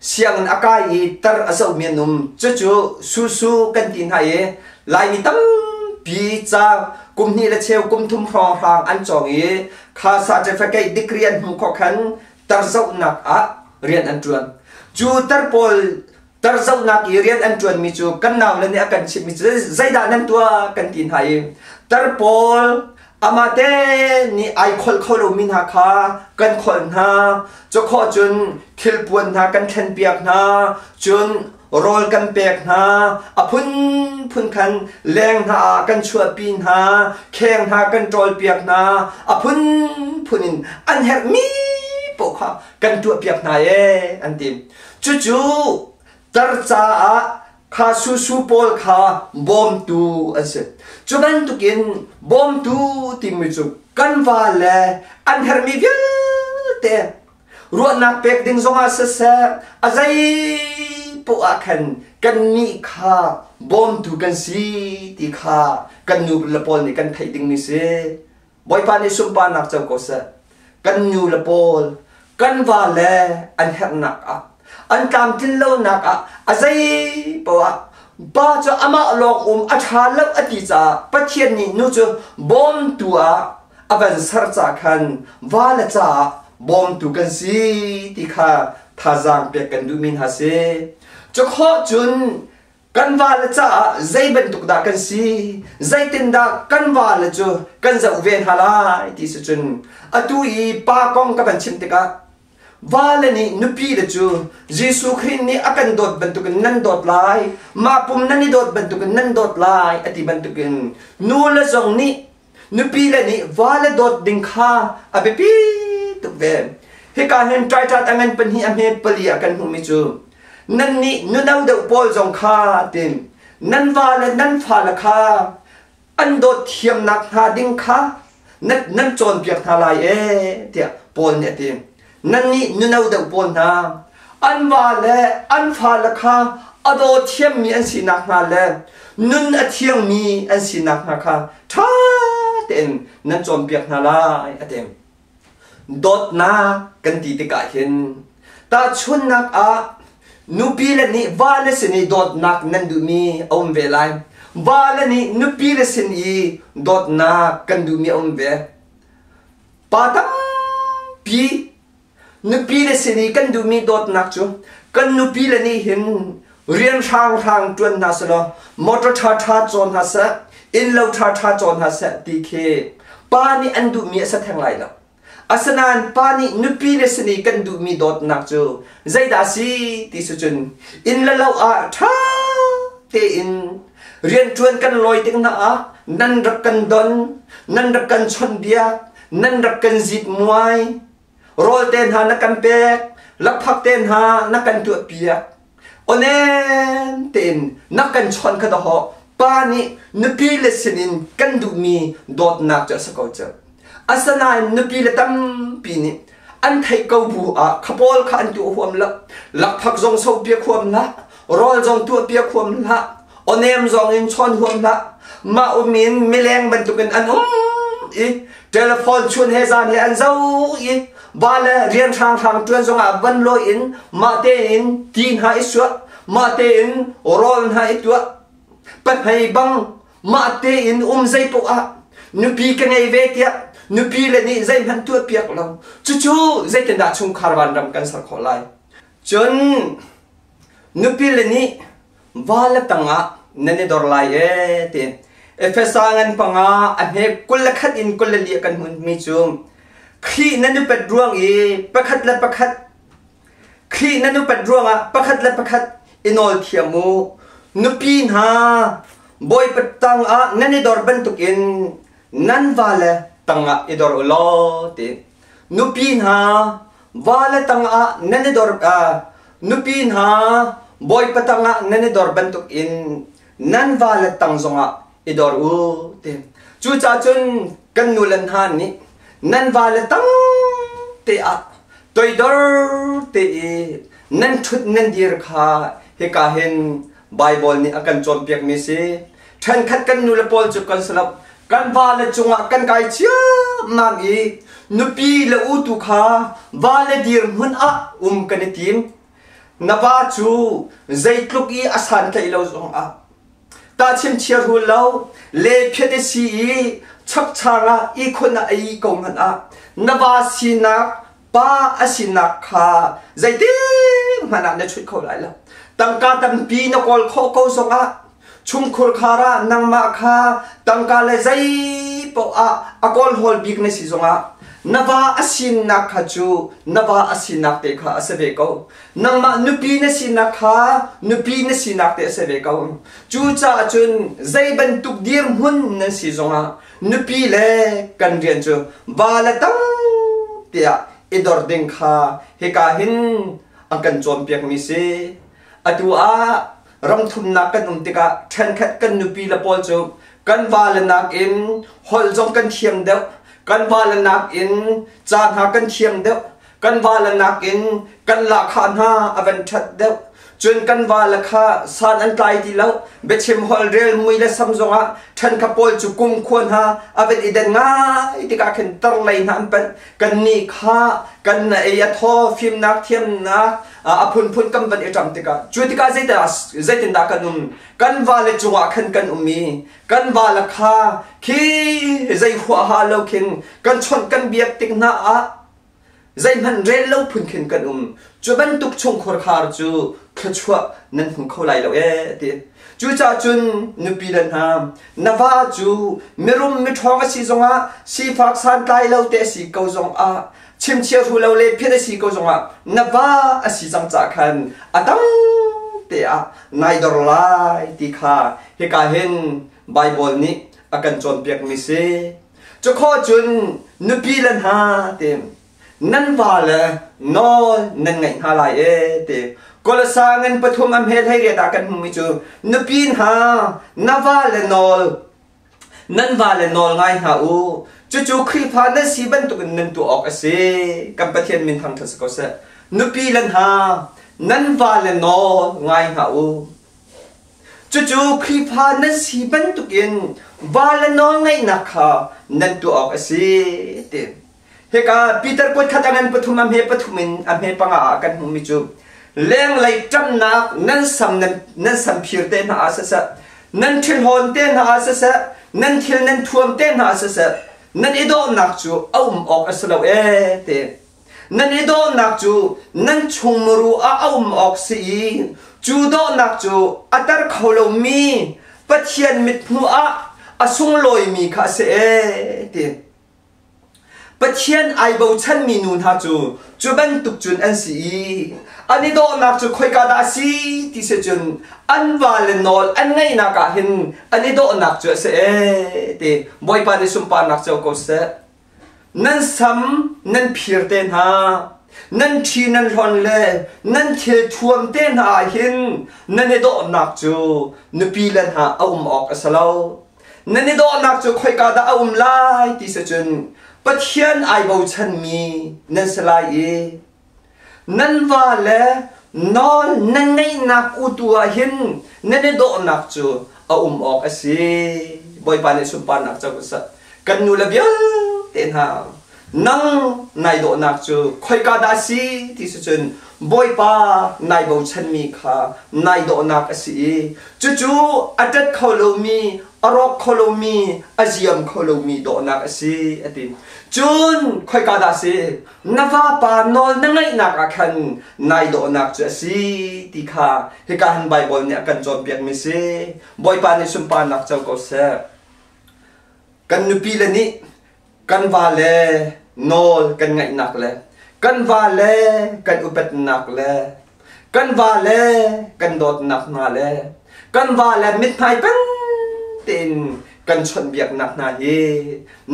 sianginn a kai i tar a zohmi an um. Cucu susu kan ti hna i Laimi tampi ca kum hnih le cheu kum thum hrawnghrang an cawng i kha certificate degree an hmuh khawh khan tar zohnak ah rian an ṭuan. Cu tar pawl tar zohnak i rian an ṭuanmi cu kan naule nih a kan chimhmi cu zeidah nan tuah kan ti hna i tar pawl amah te nih ai kholh kho lomi hna kha kan kholh hna. Cukhawh cun thilpuan hna kan thlenpiak hna, cun rawl kan pek hna, a phunphun khan leng hna ah kan chuahpi hna, kheng hna kan ṭawlpiak hna, a phunphun in an herhmi paoh kha kan tuahpiak hna ee an ti. Cucu tar caah kha susu pawl kha bawmtu an si. Cu bantukin bawmtu timi cu kan va le an herhmi vialte ruahnak pek ding zongah siseh a zei poah ah khan kannih kha bawmtu kan si ti kha kan nu le pawl nih kan theih dingmi si. Bawipa nih sunparnak co ko seh. Kan nu le pawl kan va le an herhnak ah an tlamtlin lonak ah a zei poah pa cu amah lawng um a ṭha lo a ti caah Pathian nih nu cu bawmtu ah a van ser ca khan va le caah bawmtu kan si ti kha thazaang pek kan duhmi hna si. Cukhawh cun kan vale caah zei bantuk dah kan si, zeitindah kan vale cu kan zoh ve hna lai ti si cun atu i pa kong ka van chim tikah vale nih nupi le cu Jesuh Khrih nih a kan dawt bantukin nan dawt lai, mah pum nan i dawt bantukin nan dawt lai a ti bantukin nu le zong nih nupi le nih vale dawt ding kha a biapi tuk ve. Hika hin ṭaiṭat a ngan pahnih a hme pali ah kan hmuhmi cu nannih nuno deuh pawl zong kha tin nan va le nan fale kha an dawt thiamnak hna ding kha nan cawnpiak hna lai ee tiah Paul nih a ti. Nannih nuno deuh pawl hna an va le an fale kha a daw thiammi an sinak hna le nun a thiangmi an sinak hna kha ṭha tein nan cawnpiak hna lai a ti. Dawtnak kan ti tikah hin tahchunhnak ah nupi le nih vale sin i dawtnak nan duhmi a um ve lai. Vale nih nupi le sin i dawtnak kan duhmi a um ve. Pa tampi nupi le sin i kan duhmi dawtnak cu kan nupi le nih hin rian hranghrang ṭuan hna selaw motor ṭhaṭha caw hna seh, innlo ṭhaṭha caw hna seh ti khi pa nih an duhmi a si theng lai lo. Asinain pa nih nupi le sin i kan duhmi dawtnak cu zeidah a si ti si cun inn le lo ah ṭha tein rianṭuan kan lawi tik hna ah nan rak kan don, nan rak kan chawnhbiak, nan rak kan zitmuai, rawl te hna na kan pek, lakphak te hna na kan tuahpiak. Onen tein na kan chawnh kha dahawh pa nih nupi le sinin kan duhmi dawtnak cu a si ko cu. Asinain nupi le tampi nih an theih ko bu ah kha pawl kha an tuah huam lo. Lakphak zong sopiak huam hlah, rawl zong tuahpiak huam hlah, onem zong in chawn huam hlah. Mah um in mileng bantukin an um i telephone chun he zan he an zo i va le rian hranghrang ṭuan zongah van lawi in mah tein ti hna i suah, mah tein rawl hna i tuah, pahmei bang mah tein um zei poah ah. Nupi ka ngei ve tiah nupi le nih zeihmanh tuahpiak lo. Cucu zeitindah chungkhar vanram kan ser khawh lai? Cun nupi le nih va le tangah nan i dor lai ee ti. Efesa ngan panga a hme 21 in 24 kan hmunmi cu Khrih nan upat ruang i pakhat le pakhat Khrih nan upat ruangah pakhat le pakhat i nawl thiam u. Nupi hna, Bawipa tangah nan i dor bantukin nan vale tangah i dor u law ti. Nupi hna, vale tangah nan i dor nupi hna, Bawipa tangah nan i dor bantukin nan vale tang zongah i dor u ti. Cucaah cun kan nu le hna nih nan vale tang te ah toidor te i nan ṭhut nan dir kha hika hin Baibal nih a kan cawnpiakmi si. Ṭhenkhat kan nu le pawl cu kan si lo. Kan vale cungah kan kai ciammam i nupi le u tu kha vale dirhmun ah um kan i tim. Na va cu zeitluk i a santlaih lo zongah tahchim chia rul lo le phiat i si i chakchang ah ihkhun ah a ih ko hmanh ah na va sinak pa a sinak kha zeitin hmanh ah na chut kho lai lo. Tangka tampi na kawl khawh ko zongah chungkhur khar ah nangmah kha tangka le zei paoh ah a kawlhawl bik na si zongah na va a sinak kha cu na va a sinak te kha a si ve ko. Nangmah nupi na sinak kha nupi na sinak te a si ve ko. Cucaah cun zei bantuk dirhmun nan si zongah nupi le kan rian cu va le tam tiah i dor ding kha hika hin a kan cawnpiakmi si. Atu ah ramthumnak kan um tikah ṭhenkhat kan nupi le pawl cu kan vale nakin holh zong kan thiam deuh, kan vale nakin ca hna kan thiam deuh, kan vale nakin kan lahkhah hna a van ṭhat deuh. Cun kan vale kha san an tlai ti lo, biachim holh rel mui le sam zongah ṭhenkhat pawl cu kumkhua hna a van i den ngai tikah khin tarlei hna an panh. Kannih kha kan ei a thaw, fimnak, thiamnak a phunphun kan van i ṭam tikah cu tikah zeitindah kan um? Kan vale cungah khan kan um i kan vale kha khi zei huaha lo khin kan chawnh kan biak tik hna ah zeihmanh rel lo phun khin kan um. Cu bantuk chungkhar khar cu thluachuah nan hmu kho lai lo ee ti. Cucaah cun nupi le hna, na va cu mirum miṭhawng a si zongah sifak santlai lo te a si ko zongah chimchia hru lo le phiat a si ko zongah na va a si cang cah khan a tam te ah nai dor lai ti kha hika hin Baibal nih a kan cawnpiakmi si. Cukhawh cun nupi le hna ti nan va le nawl nan ngaih hna lai e ti. Kolasa ngan pathum a hmel hei riat ah kan hmumi cu nupi hna na va le nawl nan va le nawl ngai hna u. Cucu Khrihfa nan si bantukin nan tuah awk a si. Kan Pathian min thangṭhat si ko seh. Nupi le hna nan va le nawl ngai hna u. Cucu Khrihfa nan si bantukin va le nawlngaihnak kha nan tuah awk a si ti. Hika Peter kuat khat a ngan pathum a hme pathum in a hme panga ah kan hmuhmi cu lenglei ṭamnak nan sam nan samphir te hna ah siseh, nan ṭhilhawn te hna ah siseh, nan thil nan thuam te hna ah siseh, nan i dawhnak cu a um awk a si lo ee ti. Nan i dawhnak cu nan chungmuru ah a um awk si i cu dawhnak cu a tar kho lomi Pathian mithmuh ah a sunglawimi kha a si ee ti. Pathian ai bochanmi nu hna cu cu bantuk cun an si i an i dawhnak cu khoika dah a si ti si cun an vale nawl an ngaihnak ah hin an i dawhnak cu a si ee ti. Bawipa nih sunparnak co ko seh. Nan sam nan phir te hna, nan ṭhi nan hlon le nan thil thuam te hna ah hin nan i dawhnak cu nupi le hna a um awk a si lo. Nan i dawhnak cu khoika dah a um lai ti si cun Pathian ai bochanmi nan si lai i nan va le nawl nan ngeihnak utu ah hin nan i dawhnak cu a um awk a si. Bawipa nih sunparnak co seh. Kan nu le vialte hna, Nang nai dawhnak cu khoika dah a si ti si cun Bawipa nai bochanmi kha nai dawhnak a si i cucu a ṭet kho lomi, a rawk kho lomi, a ziam kho lomi dawhnak a si a ti. Cun khoika dah a si? Na vapa nawl na ngaihnak ah khan nai dawhnak cu a si ti kha hika hin Baibal nih a kan cawnpiakmi si. Bawipa nih sunparnak co ko seh. Kan nupile nih kan vale nawl kan ngaihnak le kan vale kan upatnak le kan vale kan dawtnak hna le kan vale mithmai peng tein kan chawnhbiaknak hna hi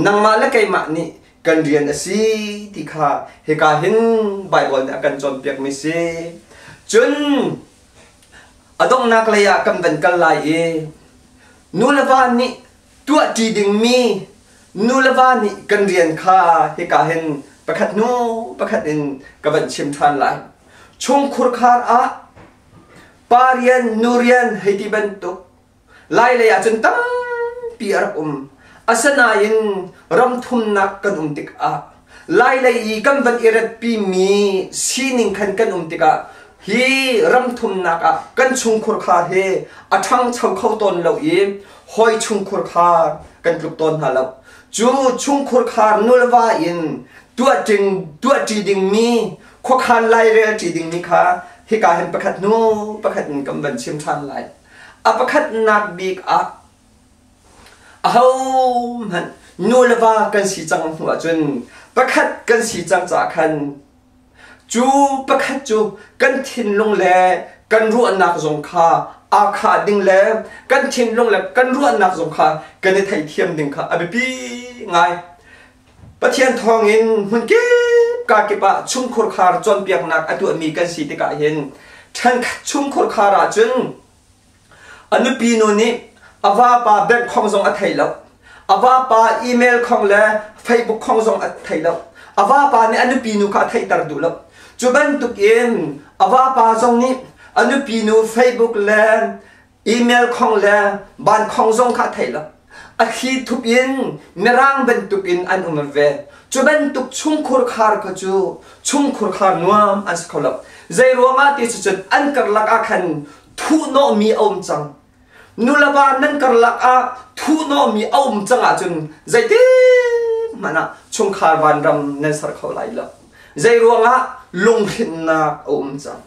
nangmah le keimah nih kan rian a si ti kha hika hin Baibal nih a kan cawnpiakmi si. Cun a donghnak lei ah kan van kal lai i nu le va nih tuahṭi dingmi nu le va nih kan rian kha hika hin pakhat hnu pakhat in ka van chim ṭhan lai. Chungkhur khar ah pa rian, nu rian hei ti bantuk Lailei ah cun tampi a rak um. Asinain ramthumnak kan um tikah Lailei i kan van i ratpimi sining khan kan um tikah hi ramthumnak ah kan chungkhur khar hi a ṭhangcho kho tawn lo i hawi chungkhur khar kan tluk tawn hna lo. Cu chungkhur khar nulva in tuahṭi dingmi khuakhan lairel ṭi dingmi kha hika hin pakhat hnu pakhat in kan van chim ṭhan lai. A pakhatnak bik ah ahohmanh nu le va kan si cang hnu ahcun pakhat kan si cang caah khan cu pakhat cu kan thinlung le kan ruahnak zong kha aa khah ding le kan thinlung le kan ruahnak zong kha kan i theihthiam ding kha a biapi ngai. Pathian thawngin hmunkip kakip ah chungkhur khar cawnpiaknak a tuahmi kan si tikah hin ṭhenkhat chungkhur khar ahcun a nupi nu nih a vapa bank khong zong a thei lo. A vapa email khong le Facebook khong zong a thei lo. A vapa nih a nupi nu kha a theihter duh lo. Cu bantukin a vapa zong nih a nupi nu Facebook le email khong le ban khong zong kha a thei lo. A thli thup in mirang bantukin an um ve. Cu bantuk chungkhur khar kha cu chungkhur khar nuam an si kho lo. Zei ruangah ti cucun an karlak ah khan thuhnawhmi a um cang. Nuleva nan karlak ah thuhnawhmi a um cang ahcun zeitik hmanh ah chungkhar vanram nan ser kho lai lo. Zei ruangah lunghrinnak a um cang.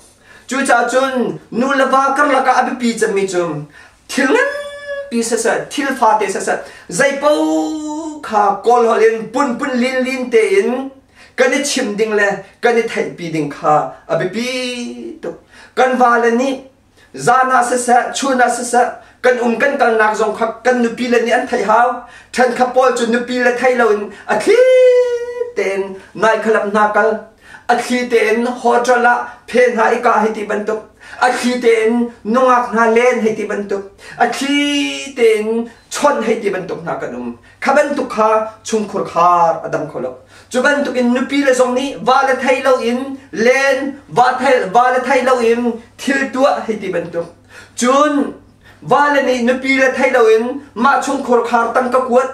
Cucaah cun nu le va karlak ah a biapi cemmi cu thil nganpi siseh, thil fate siseh, zeipaoh kha kawl holh in punpun linlin tein kan i chim ding le kan i theihpi ding kha a biapi tuk. Kan vale nih zan ah siseh, chun ah siseh, kan um kan kalnak zong kha kan nupi le nih an theih hau. Ṭhenkhat pawl cu nupi le thei loin a thli tein nai khalap hna kal. A thli tein hotel ah phe hna i kah hei ti bantuk. A thli tein nungak hna len hei ti bantuk. A thli tein chawnh hei ti bantuk hna kan um. Kha bantuk kha chungkhur khar a dam kho lo. Cu bantukin nupi le zong nih va le thei loin len, va, thei, va le thei loin thil tuah hei ti bantuk. Cun va le nih nupi le thei loin mah chungkhur khar tangka kuat.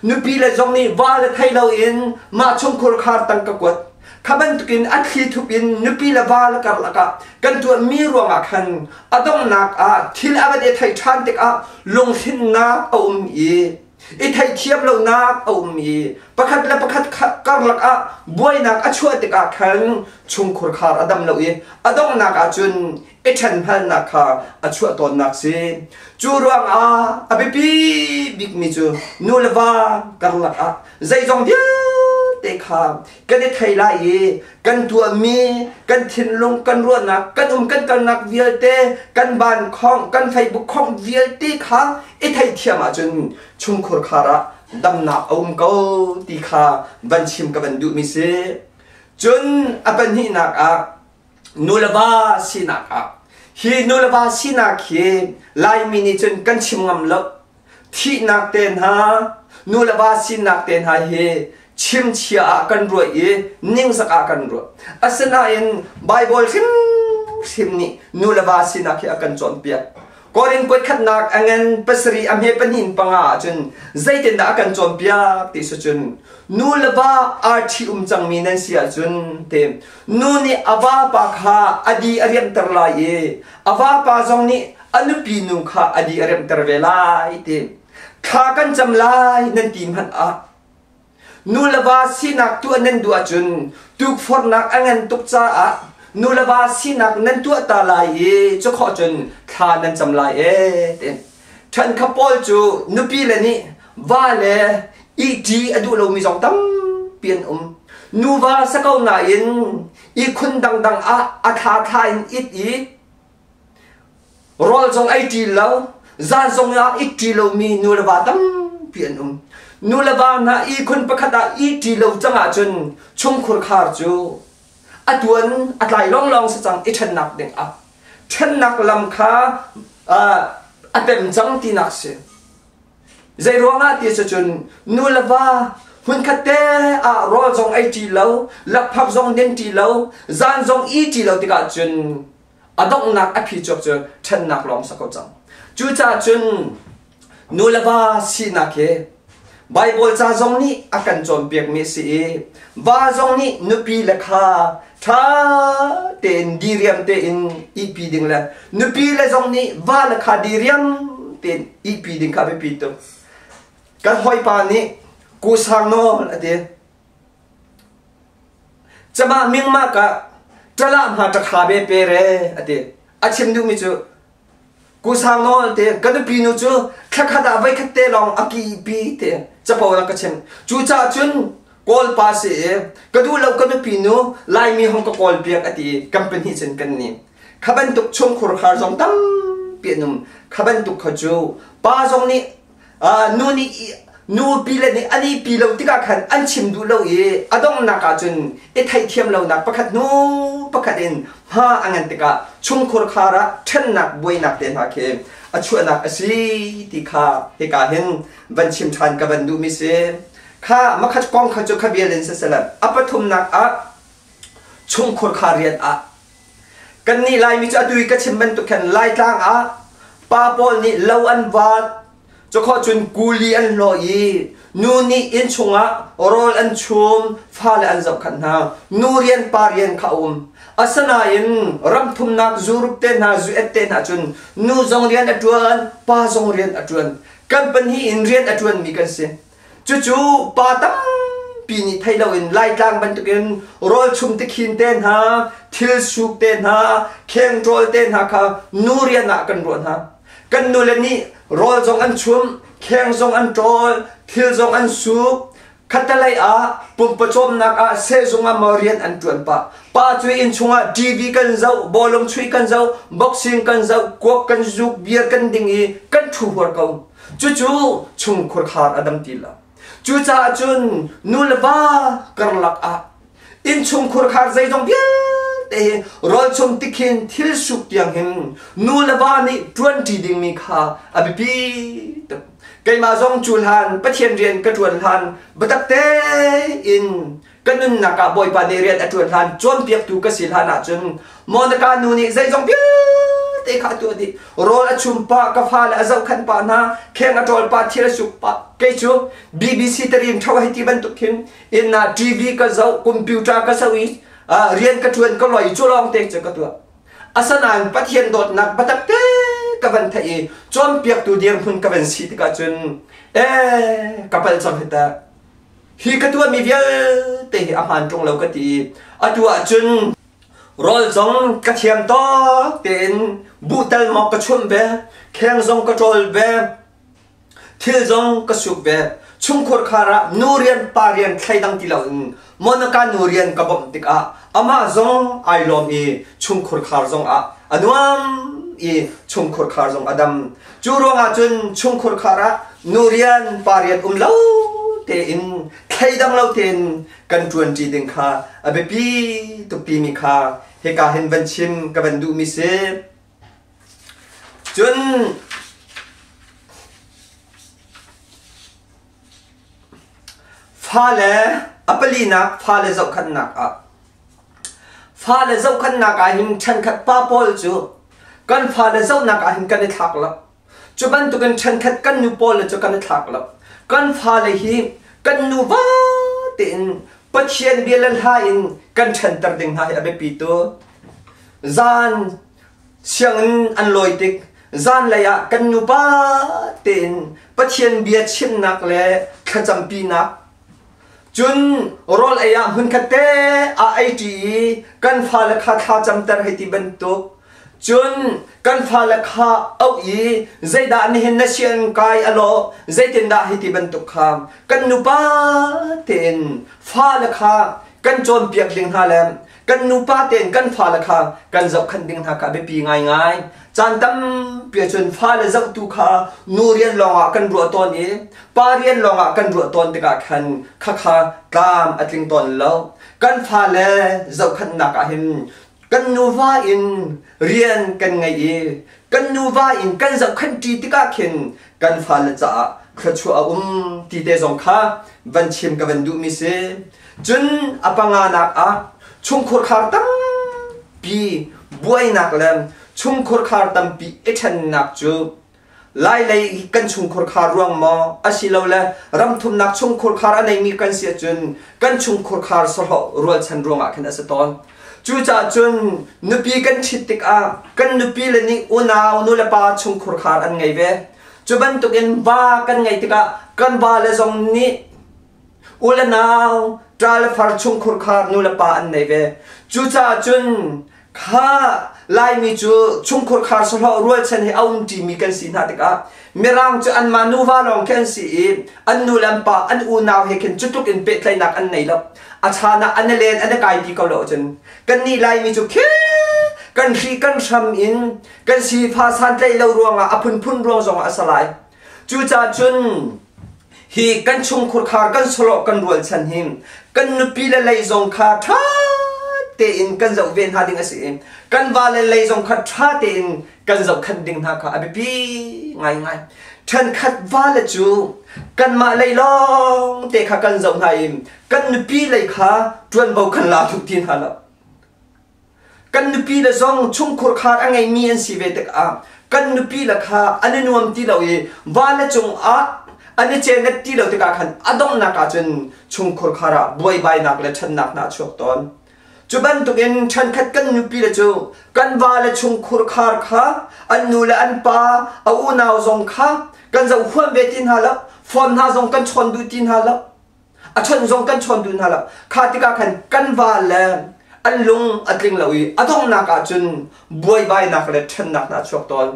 Nupi le zong nih va le thei loin mah chungkhur khar tangka kuat. Kha bantukin a thli thup in nupi le va le karlak ah kan tuahmi ruangah khan a donghnak ah thil a van i theih ṭhan tikah lunghrinnak a um i i theihthiam lonak a um i pakhat le pakhat karlak ah buainak a chuah tikah khan chungkhur khar a dam lo i a donghnak ah cun i ṭhenhalnak kha a chuah tawnnak si. Cu ruangah a biapi bikmi cu nu le va karlak ah zeizong vialte kha kan i thei lai i kan tuahmi kan thinlung kan ruahnak kan um kan kalnak vialte kan ban khong kan Facebook khong vialte kha i theithiam ahcun chungkhur khar ah damnak a um ko ti kha van chim ka van duhmi si. Cun a pahnihnak ah nu le va sinak ah hi nu le va sinak hi Laimi nih cun kan chim ngam lo. Thihnak te hna, nu le va sinak te hna hi chimchia ah kan ruah i ningzak ah kan ruah. Asinain Baibal hrimhrim nih nu le va sinak hi a kan cawnpiak. Korin kuatkhatnak a ngan pasarih a hme pahnih in panga ahcun zeitindah a kan cawnpiak ti si cun nu le va aa ṭhi-um cangmi nan si ahcun te nu nih a vapa kha a di a riamhter lai i a vapa zong nih a nupi nu kha a di a riamhter ve lai ti thla kan cam lai nan ti hmanh ah Nu le va sinak tuah nan duh ahcun tukforhnak a ngan tuk caah nu le va sinak nan tuah ta lai i cukhawh cun thla nan cam lai ee ti. Ṭhenkhat pawl cu nupi le nih va le ihṭi a duh lomi zong tampi an um. Nuva si ko nain ihkhun dangdang ah a thla thla in it i Rawl zong ei ṭi lo, zan zong ah it ṭi lomi nu le va tampi an um. Nu le va hna ihkhun pakhat ah ih ṭi lo cang ahcun chungkhur khar cu a tuan a tlai lawnglawng si cang i ṭhennak ding ah. Ṭhennak lam kha a pem cang tinak si. Zei ruangah ti si cun nu le va hmunkhat te ah rawl zong ei ṭi lo, lakphak zong din ṭi lo, zan zong ih ṭi lo tikah cun a donghnak a phichuak cu ṭhennak lawng si ko cang. Cucaah cun nu le va sinak hi Baibal ca zong nih a kan cawnpiakmi a si i va zong nih nupi le kha ṭha tein diriam tein ihpi ding le nupi le zong nih va le kha diriam tein ihpi ding kha a biapi tuk. Kan hawipa nih kusang nawl a ti. Camah mingmah ka ṭalah hma ṭakha be pe re a ti. A chim duhmi cu kusang nawl te ka nupi nu cu thlakhat ah voikhat te lawng a ki pi te capo na ka chim. Cucaah cun Kawl pa si i ka duh lo ka nupi nu Laimi hong ka kawl piak a ti i kan pahnih cun kan ni. Kha bantuk chungkhur khar zong tampi an um. Kha bantuk kha cu pa zong nih nu nih nupi le nih an i pi lo tikah khan an chim duh lo i a donghnak ah cun i theihthiam lonak pakhat hnu pakhat in hma a ngan tikah chungkhur khar ah ṭhennak buainak te hna khi a chuahnak a si ti kha hika hin van chim ṭhan ka van duhmi si kha makhat kong kha cu kha vial in siseh a pathumnak ah chungkhur kha rian ah Kannih Laimi cu atu i ka chim bantuk khan Laitlang ah pa pawl nih lo an vat, cukhawh cun kuli an hlawh i nu nih inn chungah rawl an chum, fale an zohkhanh hna. Nu rian pa rian kha a um. Asinain ramthumnak zurup te hna, zuet te hna cun nu zong rian a ṭuan, pa zong rian a ṭuan. Kan pahnih in rian a ṭuanmi kan si. Cucu pa tampi nih thei loin Laitlang bantukin rawlchum tikhin te hna, thil suk te hna, khengṭawl te hna kha nu rian ah kan ruah hna. Kan nule nih rawl zong an chum, kheng zong an ṭawl, thil zong an suk. Khattelei ah pumpawcawmnak ah sehzung ah maw rian an ṭuan pah. Pa cu inn chungah TV kan zoh, bawlung chuih kan zoh, boxing kan zoh, kuak kan zuk, beer kan ding i kan ṭhu huar ko. Cucu chungkhur khar a dam ti lo. Cucaah cun nu le va karlak ah innchungkhur khar zeizong vialte hi rawlchum tikhin thil suk tiang hin nu le va nih ṭuanṭi dingmi kha a biapi tuk. Keimah zong cu hlan Pathian rian ka ṭuan hlan biatak tein ka nunnak ah Bawipa nih rian a ṭuan hlan cawnpiaktu ka si hlan ahcun Monica nu nih zeizong vialte kha a tuah dih rawl a chum pah ka fale a zohkhan pah hna kheng a ṭawl pah thil a suk pah kei cu BBC tarin ṭho hei ti bantuk khin inn ah TV ka zoh computer ka zoh i rian ka ṭuan ka loi cu lawng te cu ka tuah asanain Pathian dawtnak biatak te ka van theih i cawnpiaktu dirhmun ka van si tikah cun ee ka pal cang hi teh Hi ka tuahmi vialte hi a hmaan ṭung lo ka ti i atu ahcun rawl zong ka thiam tawk tein buhtal maw ka chumh ve, kheng zong ka ṭawl ve, thil zong ka suk ve. Chungkhur khar ah nu rian pa rian thleidang ti loin Monica nu rian ka bawmh tikah amah zong ai lawm i chungkhur khar zong ah a nuam i chungkhur khar zong a dam. Cu ruangah cun chungkhur khar ah nu rian pa rian um lo tein thleidang lo tein kan ṭuanṭi ding kha a biapi tuk timi kha hika hin van chim ka van duhmi si. Cun fale a palinak fale zohkhanhnak ah fale zohkhanhnak ah hin ṭhenkhat pa pawl cu Kan fale zohnak ah hin kan i thlak lo. Cu bantukin ṭhenkhat kan nu pawl le cu kan i thlak lo. Kan fale hi kan nuva tein Pathian bia le hla in kan ṭhenter ding hna hi a biapi tu. Zan sianginn an lawi tik zanlei ah kan nupa tein Pathian bia chimnak le thlacampinak cun rawl ei ah hmunkhat te ah ei ṭi i kan fale kha thla camter hei ti bantuk cun kan fale kha auh i zeidah nihin na sian kai a lawh zeitindah hei ti bantuk kha kan nupa tein fale kha kan cawnpiak ding hna le kan nupa tein kan fale kha kan zohkhenh ding hna kha a biapi ngaingai. Caan tampi ahcun fale zohtu kha nu rian lawngah kan ruah tawn i pa rian lawngah kan ruah tawn tikah khan khakha tlam a tling tawn lo. Kan fale zohkhenhnak ah hin kan nuva in rian kan ngei i kan nuva in kan zohkhenhṭi tikah khin kan fale caah thluachuah a um ti te zong kha van chim ka van duhmi si. Cun a panganak ah chungkhurkhar tampi buainak le chungkhurkhar tampi i ṭhennak cu Lailei kan chungkhurkhar ruang maw asilole ramthumnak chungkhurkhar a neimi kan si ahcun kan chungkhurkhar sahlawh rualchan ruangah khin a si tawn. Cucaah cun nupi kan ṭhit tikah kan nupi le nih unau nulepa chungkhurkhar an ngei ve. Cu bantukin va kan ngeih tikah kan vale zong nih U le nau, ṭa le far chungkhurkhar nu le pa an nei ve. Cucaah cun kha Laimi cu chungkhurkhar sahlawh rualchan he a umṭimi kan si hna tikah Mirang cu anmah nuva lawng khi an si i an nu le an pa an unau he khin cutluk in pehtlaihnak an nei lo. A chan ah an i len an i kai ti ko lo ahcun kannih Laimi cu khi kan hri kan hram in kan sifah santlaih lo ruangah a phunphun ruang zongah a si lai. Cucaah cun hi kan chungkhurkhar kan sawlawh kan rualchan hi kan nupi le lei zong kha ṭha tein kan zoh ve hna ding a si i kan va le lei zong kha ṭha tein kan zohkhenh ding hna kha a biapi ngaingai. Ṭhenkhat va le cu kanmah lei lawng te kha kan zoh hna i kan nupi lei kha ṭuanvo kan la duh ti hna lo. Kan nupi le zong chungkhurkhar a ngeimi an si ve tikah kan nupi le kha an i nuam ti lo i vale cungah an i cenet ti lo tikah khan a donghnak ah cun chungkhurkhar ah buaibainak le ṭhennak hna a chuak tawn. Cu bantukin ṭhenkhat kan nupi le cu kan vale chungkhurkhar kha an nu le an pa a unau zong kha kan zoh huam ve ti hna lo, phone hna zong kan chawn duh ti hna lo. A chawnh zong kan chawn duh hna lo. Kha tikah khan kan va le an lung a tling lo i a donghnak ah cun buaibainak le ṭhennak hna a chuak tawn.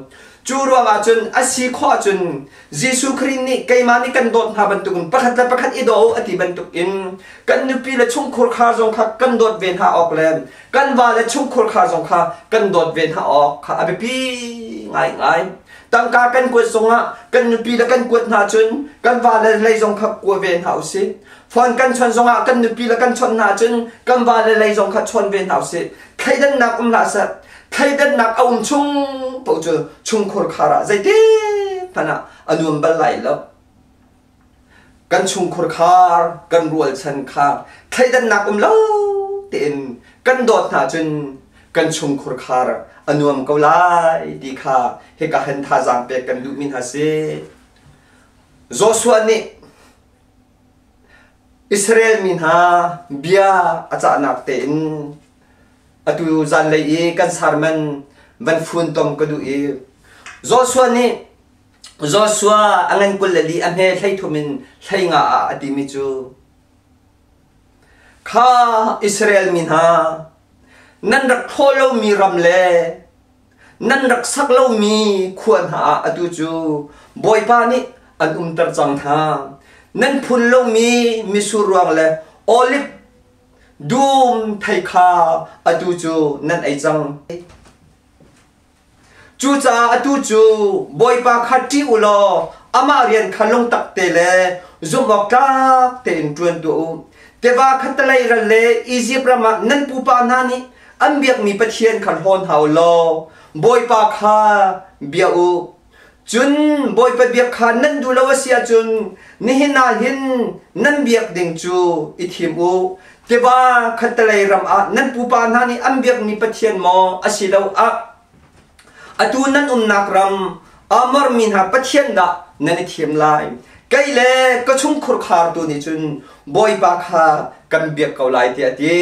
Cu ruangah cun a si khawh ahcun Jesuh Khrih nih keimah nih kan dawt hna bantukin pakhat le pakhat i daw u a ti bantukin kan nupi le chungkhurkhar zong kha kan dawt ve hna awk le kan va le chungkhurkhar zong kha kan dawt ve hna awk kha a biapi ngaingai. Tangka kan kuat zongah kan nupi le kan kuat hna cun kan vale lei zong kha kua ve hna usih. Phone kan chawnh zongah kan nupi le kan chawnh hna cun kan vale lei zong kha chawn ve hna usih. Thleidannak um hlah seh. Thleidannak a um chung paoh cu chungkhur khar ah zeitik hmanh ah a nuam bal lai lo. Kan chungkhur khar, kan rualchan kha thleidannak um lo tein kan dawt hna cun kan chungkhur khar a nuam ko lai ti kha hika hin thazaang pek kan duhmi hna si. Joshua nih Israel mi hna bia a cahnak tein atu zanlei i kan sermon van funtom ka duh i Joshua nih Joshua a ngan 24 a hme 33 in 15 ah a timi cu Kha Israel mi hna nan rak thlawh lomi ram le nan rak sak lomi khua hna ah atu cu Bawipa nih an umter cang hna. Nan phun lomi mitsur ruang le oliv dum thei kha atu cu nan ei cang. Cucaah atu cu Bawipa kha ṭih u law amah rian kha lungtak te le zumhawktlak tein ṭuan tuah u. Tiva khattelei ral le Izipt ram ah nan pupa hna nih an biakmi Pathian kha hlawn hna u law Bawipa kha bia u. Cun Bawipa biak kha nan duh lo a si ahcun nihin ah hin nan biak ding cu i thim u. Tiva khattelei ram ah nan pupa hna nih an biakmi Pathian maw asiloah Atu nan umnak ram Amor mi hna Pathian dah nan i thim lai? Kei le ka chungkhur khartu nih cun Bawipa kha kan biak ko lai tiah a ti.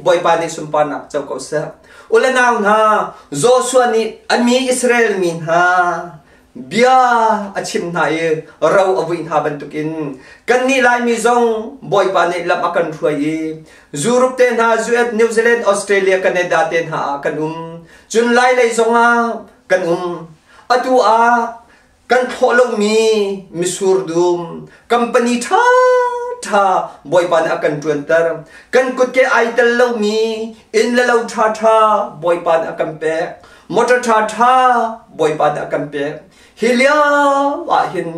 Bawipa nih sunparnak co ko seh. U le nau hna, Joshua nih a mi Israel mi hna bia a chim hna i ro a vui hna bantukin kannih Laimi zong Bawipa nih lam a kan hruai i Europe te hna, US, New Zealand, Australia, Canada te hna ah kan um. Cun Lailei zongah kan um. Atu ah kan thlawh lomi misur dum company ṭhaṭha Bawipa nih a kan ṭuanter. Kan kutke ai tel lomi inn le lo ṭhaṭha Bawipa nih a kan pek. Motor ṭhaṭha Bawipa nih a kan pek. Hi lio ah hin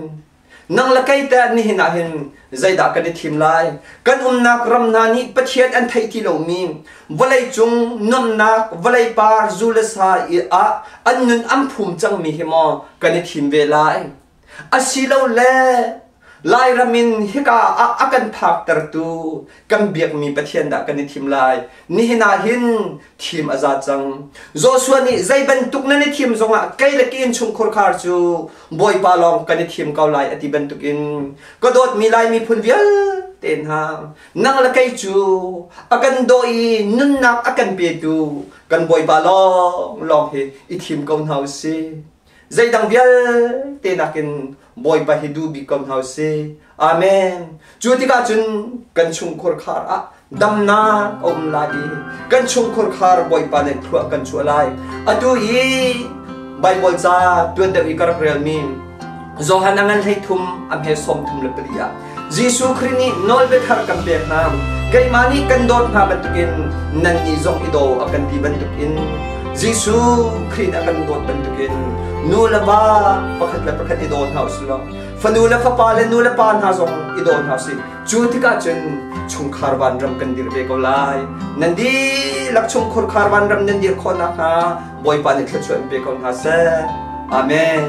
nang le kei teh nihin ah hin zeidah kan i thim lai? Kan umnak ram hna nih Pathian an theih ti lomi vawleicung nuamhnak vawlei par zu le sa i ah an nun an phum cangmi hi maw kan i thim ve lai? Asilole Lairam in hika ah a kan phaktertu kan biakmi Pathian dah kan i thim lai? Nihin ah hin thim a za cang. Joshua nih zei bantuk nan i thim zongah kei le ka innchungkhur khar cu Bawipa lawng kan i thim ko lai a ti bantukin ka dawtmi Lai miphun vialte hna nang le kei cu a kan daw i nunnak a kan petu kan Bawipa lawng lawng hi i thim ko hna u sih. Zeidang vialte nakin Bawipa hi duh bik ko hna usih. Amen. Cu tikah cun kan chungkhur khar ah damnak a um lai i kan chungkhur khar Bawipa nih thlua kan chuah lai. Atu i Baibal ca tuan deuh i ka rak relmi Johan a ngan 13 a hme 34 ah Jesuh Khrih nih nawlbia thar kan pek hna. Keimah nih kan dawt hna bantukin nannih zong i daw a kan ti bantukin Jesuh Khrih nih a kan dawt bantukin nu le va pakhat le pakhat i daw hna usih law fanu le fapa le nu le pa hna zong i daw hna usih. Cu tikah cun chungkhar vanram kan dir ve ko lai. Nan dihlak chungkhar vanram nan dir khawh nakhnga Bawipa nih thluachuah in pe ko hna seh. Amen.